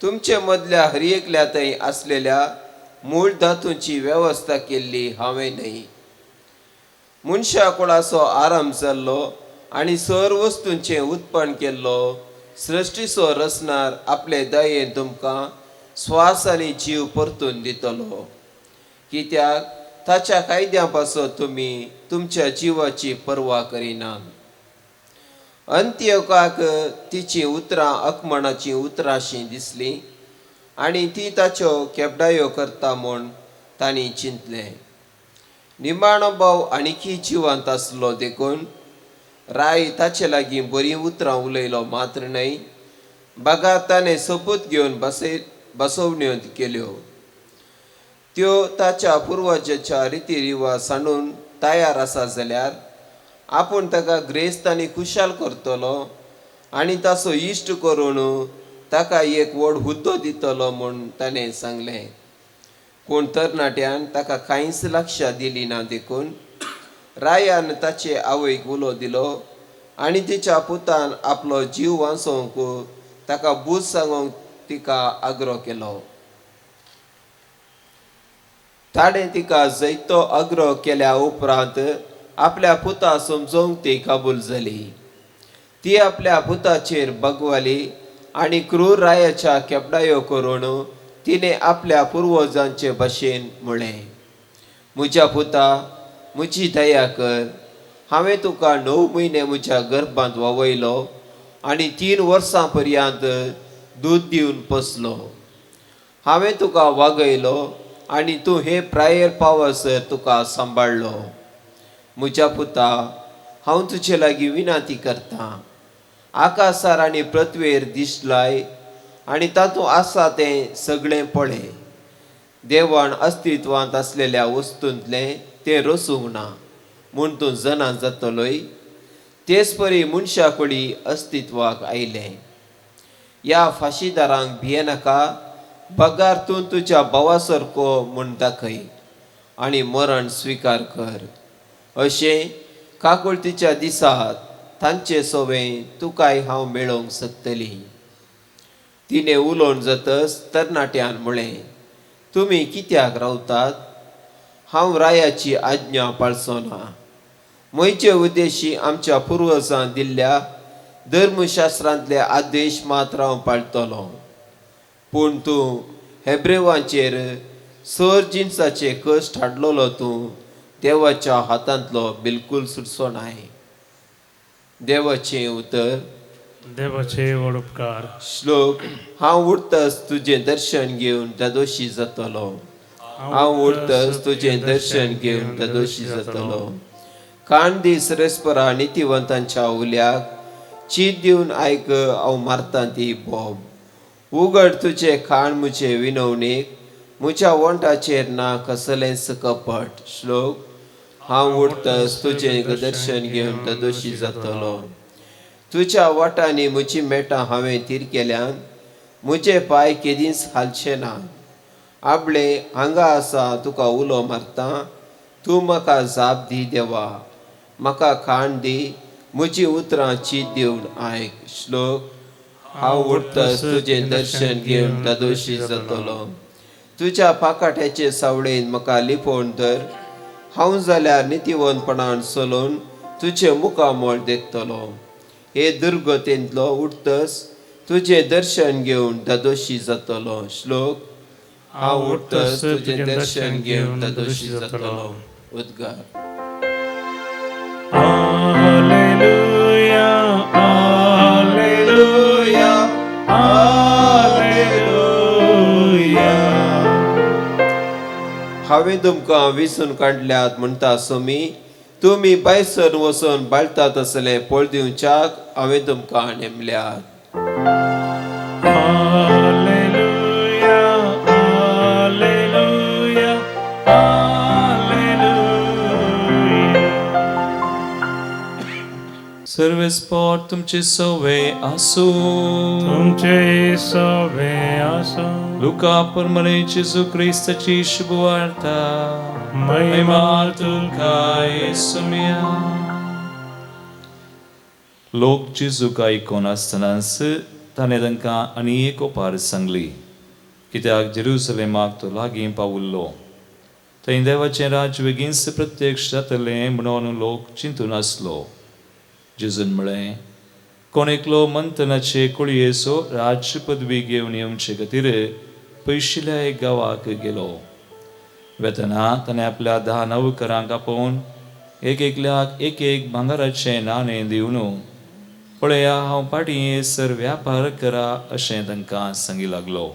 तुमचे मदल्या हर एकल्या थंय आसलेल्या मूळ धातूंची वेवस्था केल्ली हांवें न्हय. मनशा कुळाचो आरंभ जाल्लो आनी सर वस्तूंचें उत्पन्न केल्लो सृश्टीचो रचणार आपले दयेन तुमकां स्वास आनी जीव परतून दितलो, कित्याक ताच्या कायद्या पासत तुमी तुमच्या जिवाची पर्वा करिनात. अंत्योकाक तिचीं उतरां अकमणाचीं उतरांशीं दिसलीं आनी ती ताच्यो केपडायो करता म्हूण तांणी चिंतलें. निमाणो भाव आणिकी जिवंत आसलो देखून राय ताचे लागीं बरीं उतरां उलयलो मात्र न्हय, बागा ताणें सोपूत घेवन बसवण्यो केल्यो. त्यो ताच्या पुर्वजाच्या रिती रिवाज सांडून तयार आसा जाल्यार आपूण ताका ग्रेस्त आनी खुशाल करतलो आनी ताचो इश्ट करून ताका एक व्हड हुद्दो दितलो म्हूण ताणें सांगलें. पूण तरणाट्यान ताका कांयच लक्षां दिली ना देखून रायान ताचे आवयक उलो दिलो आनी तिच्या पुतान आपलो जीव वांचोवंक ताका बूज सांगूंक तिका आग्रो केलो. ताणें तिका जैतो आग्रो केल्या उपरांत आपल्या पुता समजोवंक ती कबूल जाली. ती आपल्या पुताचेर बगवाली आनी क्रूर रायाच्या केपडायो करून तिणें आपल्या पुर्वजांचे भाशेन म्हळें, म्हज्या पुता म्हजी दया कर, हांवें तुका 9 म्हयने म्हज्या गर्भांत वावयलो आनी 3 वर्सां पर्यंत दूद दिवन पोसलो. हांवें तुका वागयलो आनी तूं हे प्रायेर पावसर तुका सांबाळ्ळो. म्हज्या पुता हांव तुजे लागीं विनंती करतां, आकाशार आनी पृथ्वेर दिसलाय आनी तातूंत आसा तें सगळें पळय. देवान अस्तित्वांत आसलेल्या वस्तूंतलें तें रसूंक ना म्हूण तूं जना जातलोय. तेच परी मनशा कुडी अस्तित्वाक आयलें. ह्या फाशीदारांक भियेनाका, बगार तूं तुज्या भावा सारको म्हूण दाखय आनी मरण स्विकार कर. अशें काकुळतीच्या दिसा तांचे सोवें तुकाय हांव मेळोवंक शकतली. तिणें उलोवन जातच तरणाट्यान म्हळें, तुमी कित्याक रावतात? हांव रायाची आज्ञा पाळचो ना. म्हजे उद्देशी आमच्या पुर्वजां दिल्ल्या धर्मशास्त्रांतले आदेश मात्र हांव पाळटलो. पूण तूं हेब्रेवांचेर सर जिनसाचे कश्ट हाडलेलो तूं देवाच्या हातांतलो बिलकूल सुटचो नाय. देवाचें उतर. देवाचे व्हड उपकार. श्लोक. हांव उठतच तुजें दर्शन घेवन दादोशी जातलो. हांव उठतच तुजें दर्शन घेवन दादोशी जातलो. कान दीस रेस्परा नितीवंतांच्या उल्याक चीत दिवन आयक हांव मारता ती बोब. उगड तुजें खाण म्हजे विनवणेक, म्हज्या वंठाचेर ना कसलेंच कपट. श्लोक. हांव उठतच तुजें दर्शन घेवन दादोशी जातलो. तुज्या वाटांनी म्हजी मेटां हांवें थीर केल्यान, म्हजे पांय केदींच हालचे ना. आपले हांगा आसा तुका उलो मारता, तूं म्हाका जाप दी देवा. म्हाका खाण दी, म्हजी उतरां चीत दिवन आयक. श्लोक. हांव उठतच तुजें दर्शन घेवन दादोशी जातलो. तुज्या पाकाट्याचे सावळेन म्हाका लिपोवन धर. हांव जाल्यार नितीवंतपणान चलोवन तुजें मुखामळ देखतलो. हे दुर्गतेंतलो उठतस तुजें दर्शन घेवन दादोशी जातलो. श्लोक. हांव उठतस तुजें दर्शन घेवन दादोशी जातलो. उद्गार. Alleluia, Alleluia, Alleluia. हांवें तुमकां विसून काडल्यात म्हणटा सोमी, तुमी भायसर वचून बाळतात असलें पळ दिवच्याक हांवें तुमकां नेमल्यात. Alleluia, Alleluia, Alleluia. सर्वेस्पोर तुमचे सवे आसूं. तुमचे सवे आसूं. लुका परमणे जेजू क्रिस्ताची शुभवार्ता. महिमा तुका येसुमिया. लोक जेजूक आयकून आसतनाच ताणें तांकां आनी एक ओपार सांगली, कित्याक जेरुसलेमाक तो लागीं पावुल्लो. थंय देवाचें राज्य बेगीनच प्रत्यक्ष जातलें म्हणून लोक चिंतून आसलो. जेजून म्हळें, कोण एकलो मंथनाचे कुळयेचो राज्य पदवी घेवन येवचे खातीर पयशिल्ल्या एक गांवाक गेलो. वेतना ताणें आपल्या 10 नवकरांक आपोवन एक एकल्याक एक एक भांगराचें नाणें दिवन, पळया हांव फाटीं येसर व्यापार करा अशें तांकां सांगी लागलो.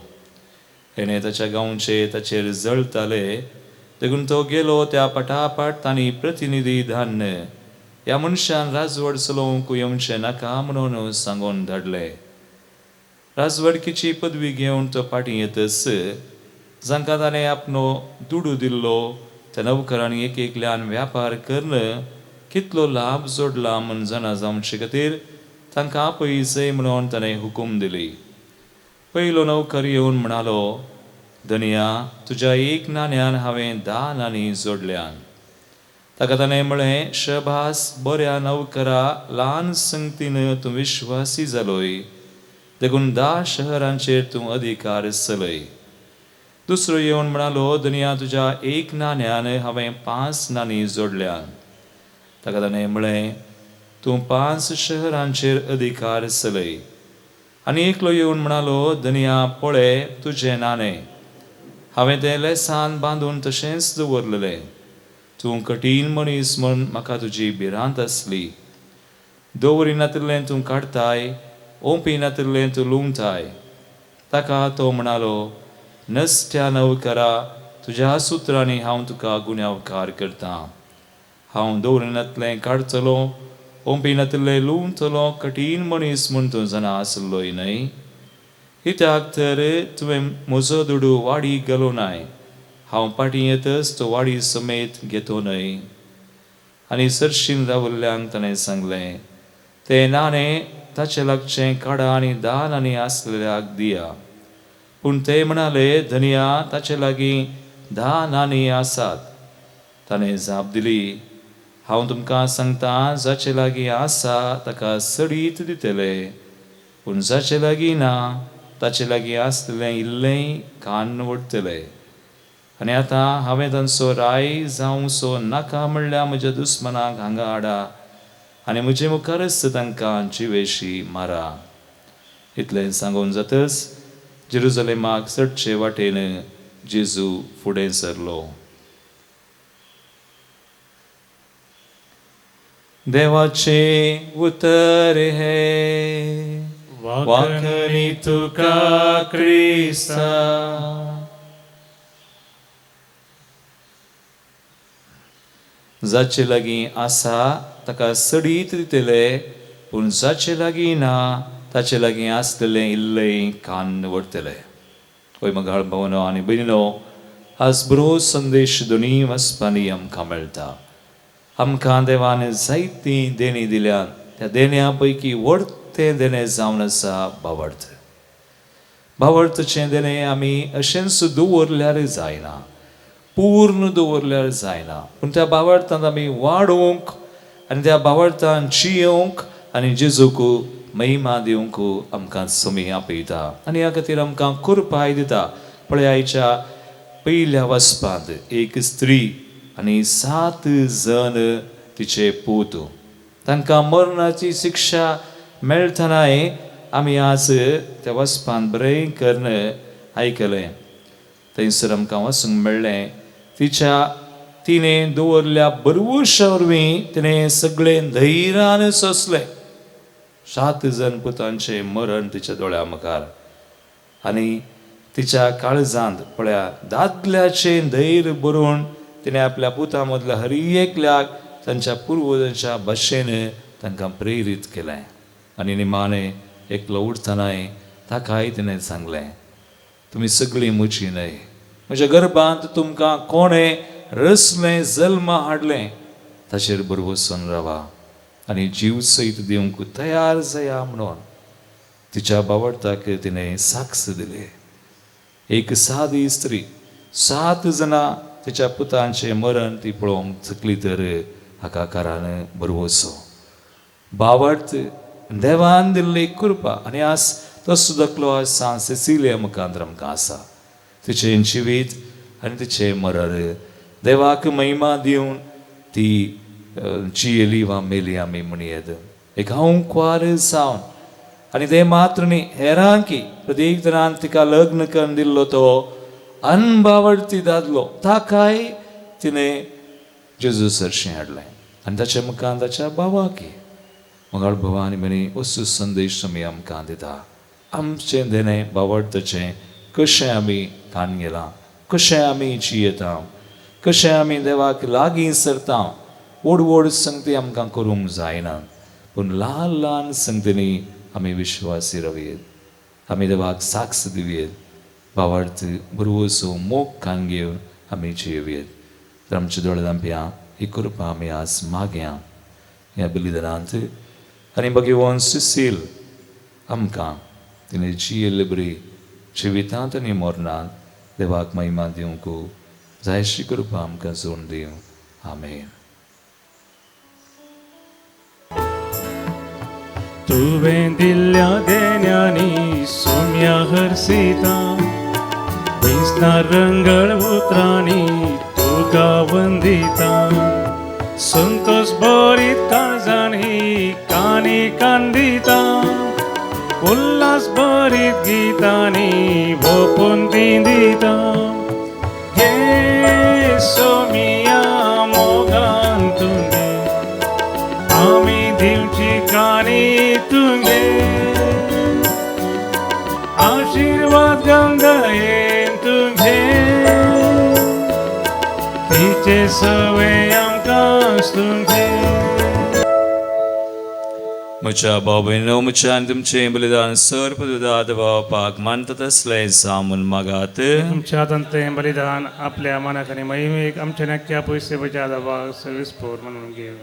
हेणें ताच्या गांवचे ताचेर जळताले, देखून तो गेलो त्या पटापट तांणी प्रतिनिधी धाडन ह्या मनशान राजवट चलोवंक येवचें नाका म्हणून सांगून धाडले. राजवटकीची पदवी घेवन तो फाटीं येतच जांकां ताणें आपलो दुडू दिल्लो त्या नवकरांनी एक एकल्यान व्यापार करून कितलो लाभ जोडला म्हूण जाणा जावचे खातीर तांकां आपयचें म्हणून ताणें हुकूम दिली. पयलो नोकर येवन म्हणालो, धनया, तुज्या एक नाण्यान हांवें 10 नाणीं जोडल्यान. ताका ताणें म्हळें, शबास, बऱ्या नवकरा, ल्हान संगतीन तूं विश्वासी जालोय, देखून 10 शहरांचेर तूं अधिकार चलय. दुसरो येवन म्हणालो, धनया, तुज्या एक नाण्यान हांवें 5 नाणीं जोडल्यान. ताका ताणें म्हळें, तूं 5 शहरांचेर अधिकार चलय. आनी एकलो येवन म्हणालो, धनया, पळय तुजें नाणें, हांवें तें लेसान बांदून तशेंच दवरलेलें. तूं कठीण मनीस म्हूण म्हाका तुजी भिरांत आसली. दवरिनातिल्लें तूं काडटाय, ओंपिनातिल्लें तूं लुंवताय. ताका तो म्हणालो, नसत्या नवकरा, तुज्या सुत्रांनी हांव तुका गुन्यांवकार करतां. हांव दवरिनातलें काडटलो, ओंपिनातिल्लें लुंवतलो, कठीण मनीस म्हूण तूं जाणा आसलोय न्हय. कित्याक तर तुवें म्हजो दुडू वाडी गेलो नाय, हांव फाटीं येतच तो वाडी समेत घेतो न्हय. आनी सरशीन रावल्ल्यांक ताणें सांगलें, तें नाणें ताचें लागचें काडा आनी 10 नाणीं आसलेल्याक दिया. पूण ते म्हणाले, धनया, ताचे लागीं 10 नाणीं आसात. ताणें जाप दिली, हांव तुमकां सांगता, जाचे लागीं आसा ताका सडीत दितले, पूण जाचे लागीं ना ताचे लागीं आसलें इल्लेंय कान ओडटले. आनी आतां हांवें तांचो राय जावंसो नाका म्हणल्यार म्हज्या दुस्मनाक हांगा हाडा आनी म्हजे मुखारच तांकां जिवेशी मारा. इतलें सांगून जातच जेरुजलेमाक चडचे वाटेन जेजू फुडें सरलो. देवाचें उतर हें. वाखणी तुका क्रिस्ता. जाचे लागीं आसा ताका सडीत दितले, पूण जाचे लागीं ना ताचे लागीं आसलेलें इल्लें कान व्हरतले. होय मगाळ भावनो आनी भयणीनो, आज बरो संदेश दोनूय वाचपांनी आमकां मेळटा. आमकां देवान जायतीं देणीं दिल्यात, त्या देण्या पैकी व्हड तें देणें जावन आसा भावार्थ. भावार्थाचें देणें आमी अशेंच दवरल्यार जायना, पूर्ण दवरल्यार जायना, पूण त्या भावार्थान आमी वाडोवंक आनी त्या भावार्थान जियोवंक आनी जेजूक महिमा दिवंक आमकां समी आपयता आनी ह्या खातीर आमकां कुरपाय दिता. पळय आयच्या पयल्या वचपांत एक स्त्री आनी 7 जण तिचे पूत. तांकां मरणाची शिक्षा मेळटनाय आमी आज त्या वचपान बरें करून आयकलें. थंयसर आमकां वचूंक मेळ्ळें तिच्या तिणें दवरल्या बरवशा वरवीं तिणें सगळें धैर्यान सोंसलें. 7 जण पुतांचें मरण तिच्या दोळ्या मुखार आनी तिच्या काळजांत पळया दादल्याचें धैर्य बरोवन तिणें आपल्या पुता मदल्या हर एकल्याक तांच्या पुर्वजांच्या भाशेन तांकां प्रेरीत केलें. आनी निमाणें एकलो उठतनाय ताकाय तिणें सांगलें, तुमी सगळीं म्हजी न्हय, म्हज्या गर्भांत तुमकां कोणें रचलें जल्मा हाडलें ताचेर भरवसून रावा आनी जीव सयत दिवंक तयार जाया म्हणून तिच्या बावडताक तिणें साक्ष दिली. एक सादी स्त्री 7 जाणां तिच्या पुतांचें मरण ती पळोवंक चुकली तर हाका कारान भरवसो बावडत देवान दिल्ली कृपा. आनी आज तसो दाखलो आज सांत सेसिलिया मुखार आमकां आसा. तिचें जिवीत आनी तिचें मरण देवाक महिमा दिवन ती जियेली वा मेली आमी म्हणयेत. एक हांव कुवार जावन आनी तें मात्र न्ही हेरांकी प्रत्येक जाणान तिका लग्न करून दिल्लो तो अनबावडती दादलो ताकाय तिणें जेजू सरशीं हाडलें आनी ताच्या मुखार ताच्या भावाकी. मंगळ भावा आनी भयणी असो संदेश तुमी आमकां दिता. आमचें देणें बावडताचें कशें आमी कान गेलां, कशें आमी जियेता, कशें आमी देवाक लागीं सरता. व्हड व्हड संगती आमकां करूंक जायना, पूण ल्हान ल्हान संगतींनी आमी विश्वासी रावयेत, आमी देवाक साक्ष दिवयेत, भावार्थ बरवसो मोग कान घेवन आमी जियेवयेत. तर आमच्या दोळे धांपया, ही कृपा आमी आज मागया ह्या बलिदानांत. आनी भगवान सिसील आमकां तिणें जियेल्ले बरी जिवितांत आनी मरणांत देवाक महिमा दिवंक जायशी कृपा आमकां जोडून दिवं. आमेन. तुवें दिल्ल्या देण्यांनी सोम्या हरसिता, बेसना रंगळ उतरांनी तुका वंदिता, संतोष भरीत काळजांनी कानी कांदिता, उल्हास भरीत गितांनी वोपून ती दिता. घे सोमिया मोगान तुगे, आमी दिवची काणी तुगे, आशीर्वाद गंगायेन तुगे, तिचे सवे आमकां तुगे. म्हज्या भाव भयणो, म्हज्या आनी तुमचें बलिदान सर पदुदाद बापाक मानता तसलें जावन मागात. तुमच्या हातांत तें बलिदान आपल्या मनाक आनी महिमेक आमच्या नक्क्या पयशे म्हज्या दबाक सर्वीस पोर म्हणून घेव.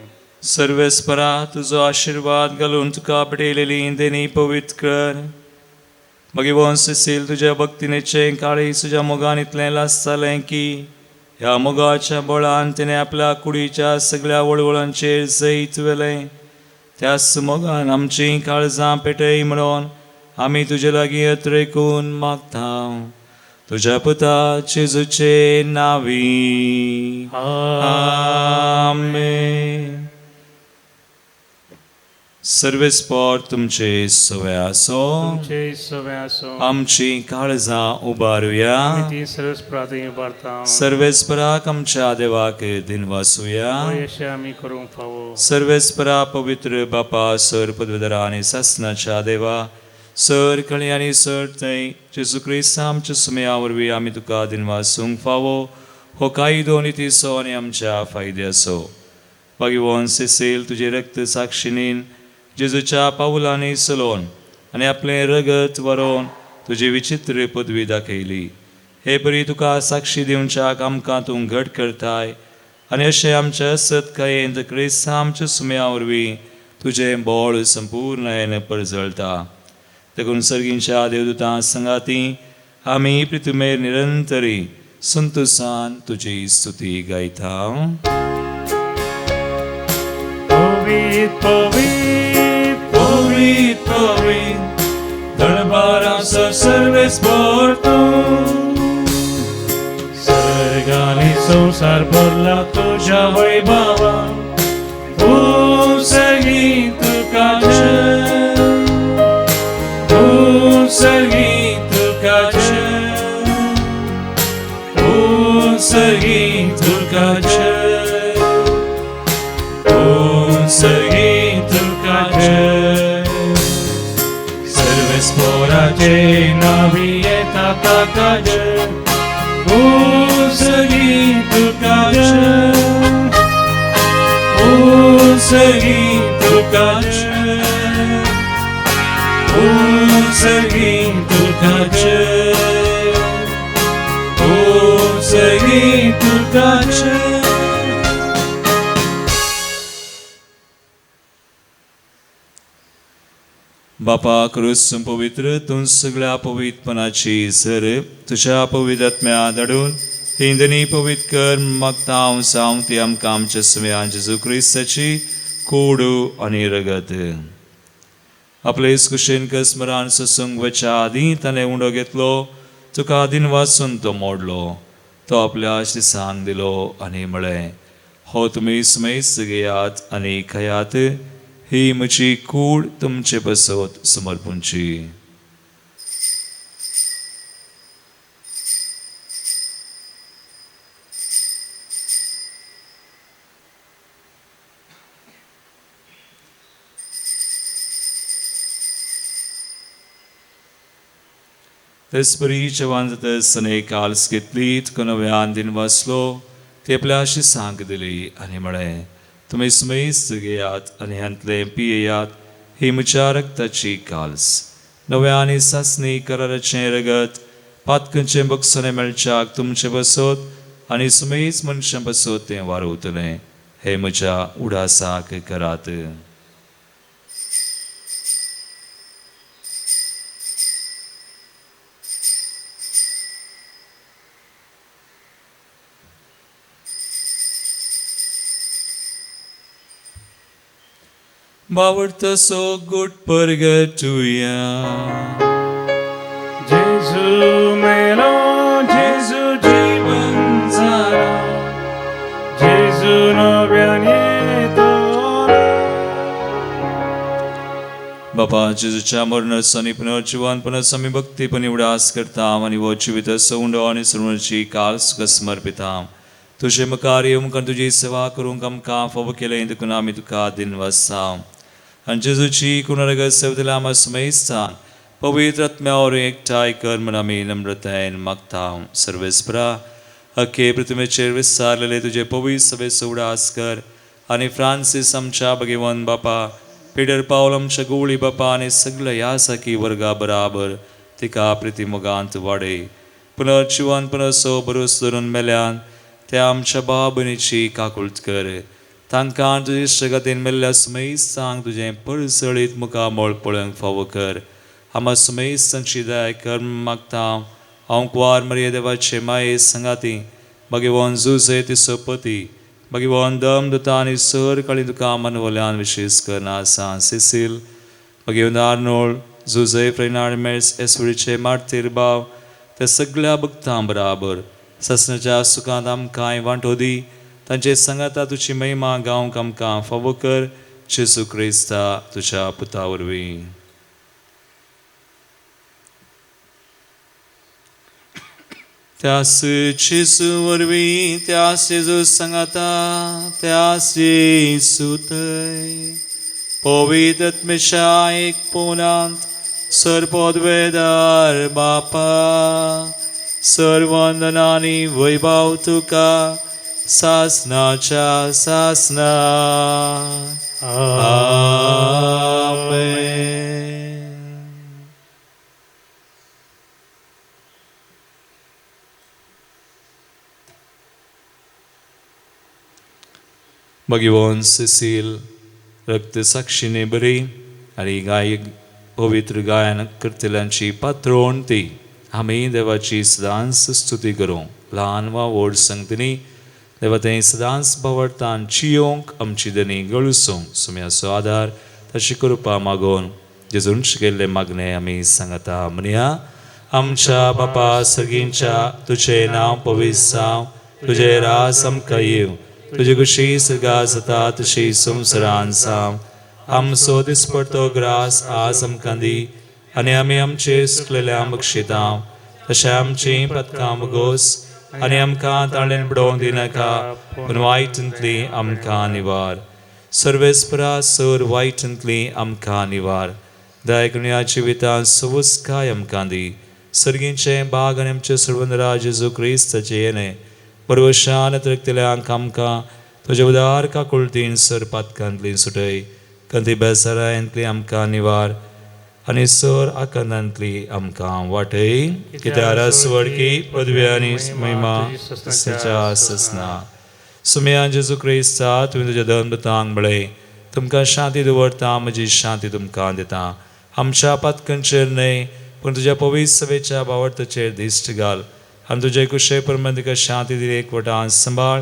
सर्वेस्परा तुजो आशिर्वाद घालून तुका पटयलेली देणी पवित्र कर. मागीर सिसील तुज्या भक्तीनेचें काळीज तुज्या मोगान इतलें लासतालें की ह्या मोगाच्या बळान तिणें आपल्या कुडीच्या सगळ्या वळवळांचेर जैत व्हेलें. त्याच मोगान आमचीं काळजां पेटय म्हणून आमी तुजे लागीं अत्रेकून मागता. तुज्या पुता जेजूचे नांवी आमेन. सर्वेस्पर तुमचे सवे आसो, तुमचे सवे आसो. आमची काळजां उबारुया. ती सर्वेस्परांत उबारता. सर्वेस्पराक आमच्या देवाक दिनवासुया. अशें आमी करूंक फावो. सर्वेस्परा पवित्र बापा सर पदवीधरा आनी सासनाच्या देवा सर कळी आनी सर थंय जेजू क्रिस्त आमच्या सुमया वरवीं आमी तुका दिनवासूंक फावो. हो कायदो नितीचो आनी आमच्या फायद्याचो. भगवान सिसील तुजे रक्त साक्षिणीन जेजूच्या पावलांनी चलोवन आनी आपलें रगत वरोवन तुजी विचित्र पदवी दाखयली. हे परी तुका साक्षी दिवच्याक आमकां तूं घट करताय आनी अशें आमच्या सत्कायेंत क्रिस्त आमच्या सुमया वरवीं तुजें बळ संपूर्णायेन परजळटा. देखून सर्गींच्या देवदूतां संगाती आमी पृथ्वीर निरंतरी संतोसान तुजी स्तुती गायता. पवित्र पवित्र पवित्र पवित्र दरबाराचो सर्वेस्पर तूं, सर्गानी संवसार भरला तुज्या वैभवान. उंच जय, उत्सर्गी तुका जय, उत्सर्गी तुका जय, उत्सर्गी तुका जय। सर्वेस्पोराचे नावी येता ताका जय, उत्सर्गी तुका जय, उत्सर्गी तुका जय, उत्सर्गी तुका जय, उत्सर्गी तुका जय। बापा क्रूस पवित्र तूं सगळ्या पवित्रपणाची सर तुज्या पवित्र आत्म्या धाडून ही धनी पवित्र कर मागता हांव सावं ती आमकां आमच्या सुम्यान जेजू क्रिस्ताची कोडू आनी रगत। आपले कुशेन स्मरण ससंग वच्या आदीं ताणें उंडो घेतलो, तुका आदीन वाचून तो मोडलो, तो आपल्या शिसांक दिलो आनी म्हळें, हो तुमी सुमेस्त घेयात आनी खायात, ही म्हजी कूड तुमचे पासत समर्पूंची। तेचपरी जेवण जातच ताणें काल्स घेतली, तुका नव्यान दिन वाचलो, ती आपल्या शिसांक दिली आनी म्हळें, तुमी सुमेस्त घेयात आनी हांतलें पियेयात, ही म्हज्या रक्ताची काल्स, नव्या आनी सासणी कराराचें रगत, पातकांचें बक्षणें मेळच्याक तुमचे पासत आनी सुमेस्त मनशां पासत तें वारवतलें, हें म्हज्या उडासाक करात। बावडतो गुट परगटुया। जेजू मेलो, जेजू जीवन जाला, जेजू नव्यान येतलो। बापा जेजूच्या मरणाचो आनी पुनर्जिवनपणाचो आमी भक्तीपणी उडास करता आनी हो जिवीत उंडो आनी सर्वांची काल तुका समर्पिता। तुजे मुखार येवंक आनी तुजी सेवा करूंक आमकां फावो केलें देखून आमी तुका दिनवासा। आनी जेजूची कुणरगत सेवतल्या आमकां सुमेस्तान पवित्र आत्म्या वरवीं एकठांय कर म्हूण आमी नम्रतायेन मागता। सर्वेस्परा अखे पृथ्वीचेर विस्तारलेले तुजे पवित्र सभेचो उडास कर आनी फ्रांसीस आमच्या भगवान बापा, पिटर पावल आमच्या गोवळी बापा आनी सगळ्या ह्या साकी वर्गा बराबर तिका प्रितीमोगांत वाडय। पुनर्जिवन पुनर्सो भरोस धरून मेल्यान त्या आमच्या भाव भयणीची काकूळट कर, तांकां तुजे इश्टगतीन मेल्ल्या सुमेस्तांक तुजें परसळीत मुखामळ पळोवंक फावो कर। आमा सुमेस्तांची दया कर मागता। हांव कुवार मरिया देवाचे माये सांगाती भगवान जुजे तिसो पती भगवान दम दुता आनी सर काळी तुका मनवल्यान विशेश करना आसा सिसील भगवान आर्नोल्ड जुजे फ्रेनाड मेर्स एसवडीचे मार्तीर भाव त्या सगळ्या भक्तां बराबर ससनाच्या सुखांत आमकांय वांटो दी, तांचे सांगाता तुजी महिमा गावंक आमकां फावो कर, जेजू क्रिस्ता तुज्या पुता वरवीं। त्यास जेजू वरवीं, त्यास जेजू सांगाता, त्यास जेजूतय पवित्र आत्म्याच्या एक पोनांत सर्वपदवेदार बापा सर्वंदनानी वैभव तुका सासनाच्या सासना। आमेन। भगवान सिसील रक्त साक्षीने बरी आनी गायक पवित्र गायन करतल्यांची पात्रोण ती आमी देवाची सदांच स्तुती करूं। ल्हान वा व्हड संगतींनी देवा तें सदांच भावार्थान जियोंक आमची दनी गळसूंक सुम्याचो आदार ताची कृपा मागोवन जेजून शिकयल्लें मागणें आमी सांगता। म्हणया, आमच्या बापा सर्गींच्या तुजें नांव पवित्र जावं, तुजें राज आमकां येवं, तुजे कुशी सर्गांत जाता तशी संवसारांत जावं। आमचो दिसपडतो ग्रास आज आमकां दी आनी आमी आमचे सुकलेल्या बक्षिता तशें आमची पदकां गोस आनी आमकां ताळेन बडोवंक दिनाका पूण वायटांतली आमकां निवार. सर्वेस्परा सर वायटांतली आमकां निवार. दया करून ह्या जिवितांत सवस्काय आमकां दी. सर्गींचे बाग आनी आमचे सर्वंदरा जेजू क्रिस्ताचें येणें परवशान रक्तल्यांक आमकां तुज्या उदार काकुळतीन सर पातकांतली सुटय. कंती बेजारांतली आमकां निवार आनी सर आकांतांतली आमकां वाटय. कित्याक रासवडकी पदवी आनी महिमा सच्या ससना. सुमया जेजू क्रिस्ता तुवें तुज्या धर्मतांक म्हळें तुमकां शांती दवरता म्हजी शांती तुमकां दिता. आमच्या पातकांचेर न्हय पूण तुज्या पवित्र सभेच्या बावडताचेर दिश्ट घाल आनी तुजे कुशे प्रमाण तुका शांती दिली एकवटान सांबाळ.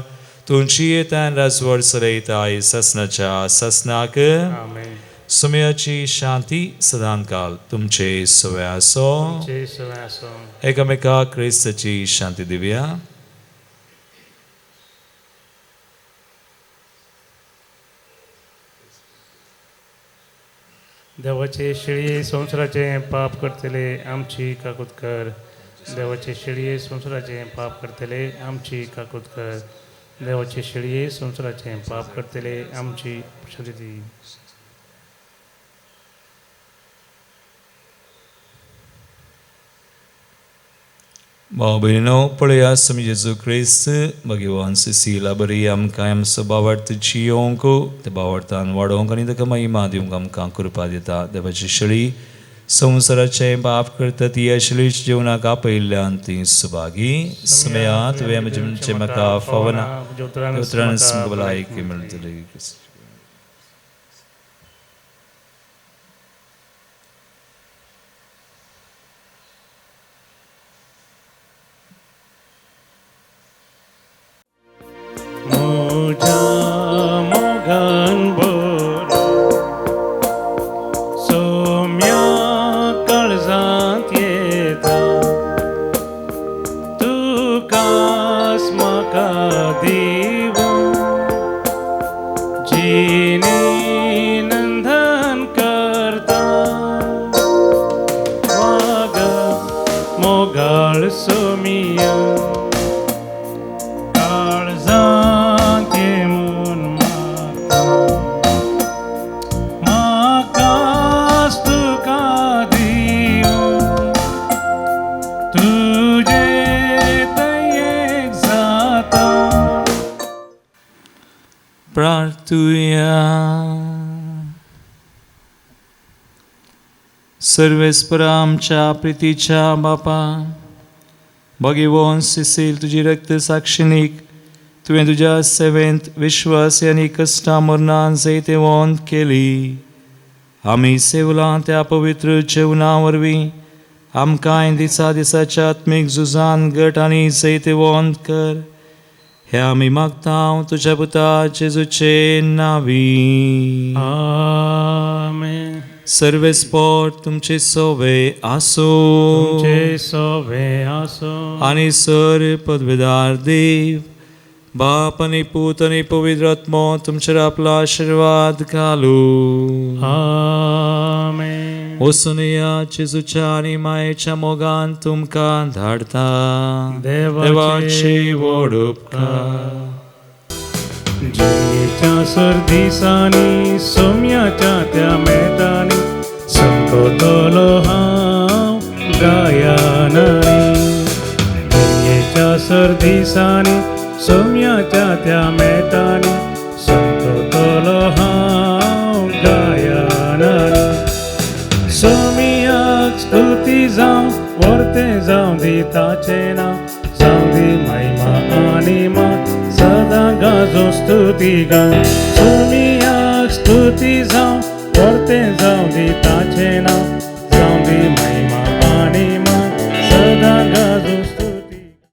तुमची येता राजवड चलयता ससनाच्या ससनाक. सुमयाची शांती सदांकाल तुमचे सवे आसो. एकामेका क्रिस्ताची शांती दिवया. देवाचे शेळये संवसाराचे पाप करतले आमची काकूत कर. देवाचे शेळये संवसाराचे पाप करतले आमची काकूत कर. देवाचे शेळये संवसाराचे पाप करतले आमची शांती दी. भाव भयणीनो पळया स्वामी जेजू क्रिस्त भगवान सिसिला बरी आमकां आमचो बावार्थ जियोवंक त्या बावार्थान वाडोवंक आनी ताका महिमा दिवंक आमकां कृपा दिता. देवाची शेळी संवसाराचें पाप करता ती आशिल्ली जेवणाक आपयिल्ल्यान ती सुभागी. समया तुवें म्हजें म्हाका फावना उतरान भलायकी मेळटली. सर्वेस्परा आमच्या प्रितीच्या बापा भगवंत सिसील तुजी रक्त साक्षिणीक तुवें तुज्या सेवेंत विश्वास आनी कश्टां मरणान जैतेवंत केली. आमी सेवलां त्या पवित्र जेवणा वरवीं आमकांय दिसा दिसाच्या आत्मीक झुजान गट आनी जैतेवंत कर. हे आमी मागता तुज्या पुता जेजूचे नांवी. आमेन. सर्वेस्पोर तुमचे सोवे आसो. तुमचे सोवे आसो. आनी सर पदवेदार देव बाप आनी पूत आनी पवित्र आत्मो तुमचेर आपलो आशिर्वाद घालू. आमेन. वचून या जेजूच्या आनी मायेच्या मोगान तुमकां धाडता. देवाचे व्हड उपकार. जियेच्या सर्दिसांनी सोम्याच्या त्या मेटांनी संकतलो हांव गायनांनी. जियेच्या सर्दिसांनी सोम्याच्या त्या मेटांनी संकतलो हांव गायनांनी. सोम्याक स्तुती जावं वर्तें जावं दी ताचें नांव जावं दी महिमा आनी मान सदां गाजो स्तुती गान. सोम्याक स्तुती जावं वर्तें जावं दी ताचें नांव